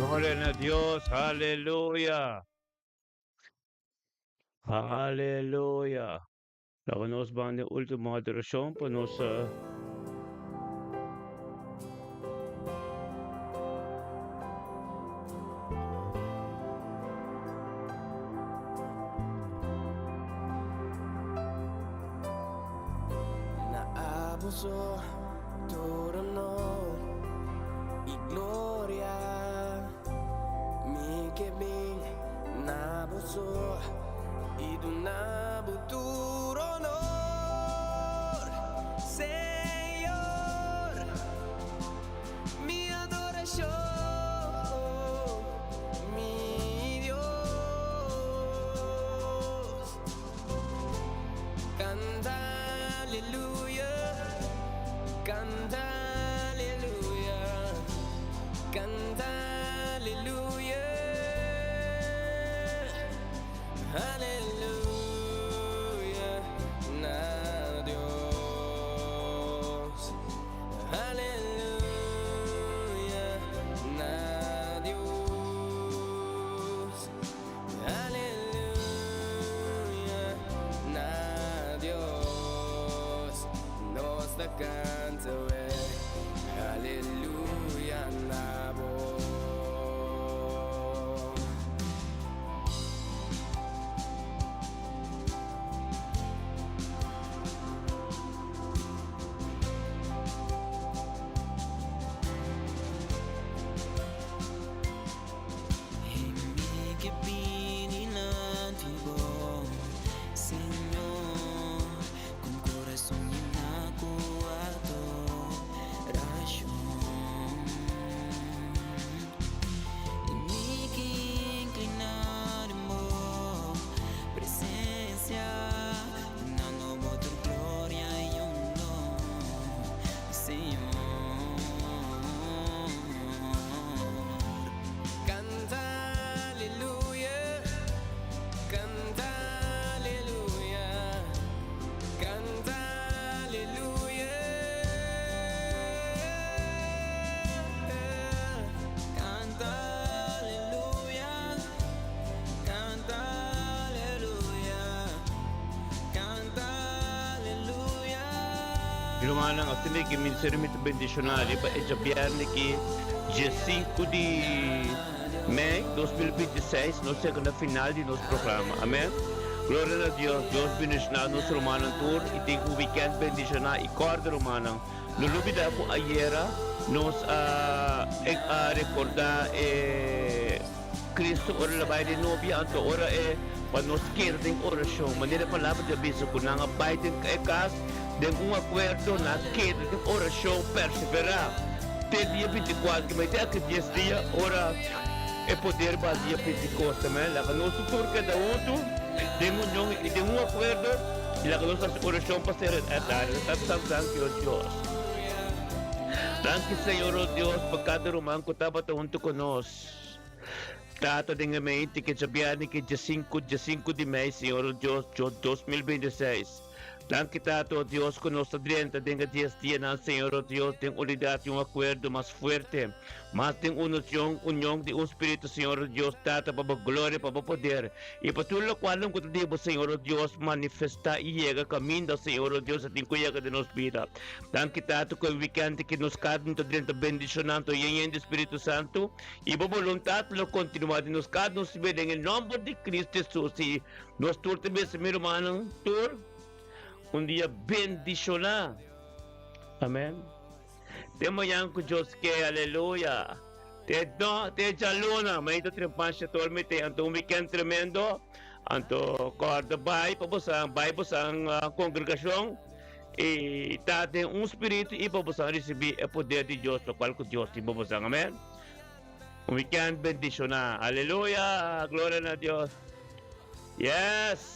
Gloria na Dios, aleluya. Aleluya. Laga nos ban den último adorashon pa nos Na abo so tur honor i gloria. Mi ke bin na bo so i duna bo tur honor, Señor. Mi adorashon, mi Dios. Canta aleluya, canta aleluya, canta aleluya, aleluya na Dios, aleluya na Dios. Aleluya na Dios. Nos ta canta aleluya na bo. Mi ke bini dilanti bo, Señor, ku kurason yená ku adorashon. I mi ke inkliná den bo presensia, dunando bo tur gloria i honor, Señor. Canta aleluya, canta aleluya, canta aleluya. Canta aleluya, canta aleluya, canta aleluya. Rumannan, asina ku mi ser mi ta bendishoná riba e djabièrnè aki dia 5 di mei 2026, nos yega na final di nos programa. Amèn. Gloria na Dios. Dios bendishoná nos rumannan tur i tin un wikènt bendishoná i kòrda rumannan. No lubidá ku ayera nos a a rekordá e Cristo ora el a bai den novia, anto ora e pa nos keda den orashon. Manera e palabra di a bisa ku nan a bai den e kas den un akuerdo, nan a keda den orashon, perseverá te dia 24, ke mester aki dies dia ora e poder ba dia Pentekoste. Amen. Laga nos tur keda huntu den union i den un akuerdo i laga nos hasi orashon pa ser Danki, o Dios. Danki, Señor, o Dios, pa kada ruman ku tabata huntu ku nos. Tata den e mente ku djabièrnè ku dia sinku, dia sinku di mei, Señor, o Dios, 2026. Danki, Tata, o Dios, ku nos ta drenta den e dies dianan, Señor, o Dios, den unidat i un akuerdo mas fuerte, mas den union, union di un spiritu, Señor, o Dios, Tata, pa bo gloria, pa bo poder, i pa tur lokualnan ku ta di bo, Señor, o Dios, manifestá i yega kaminda, Señor, o Dios, a tin ku yega den nos bida. Danki, Tata, ku e wikènt aki nos kada un ta drenta bendishonando yen yen di Spiritu Santu, i bo boluntat lo kontinuá den nos kada un sibe den e nòmber di Kristu Hesus. I nos tur ta bisa, mi rumannan, tur un dia bendishoná. Amèn. Te mañan ku Dios ke, aleluya. Te no, te djaluna, mañan ta trempan shetor mi te, anto un wikènt tremendo. Anto kòrda bai pa bosan, bai bosan kongregashon i ta den un spiritu i pa bosan risibí e poder di Dios, lokual ku Dios tin pa bosan. Amèn. Un wikènt bendishoná. Aleluya! Gloria na Dios. Yes!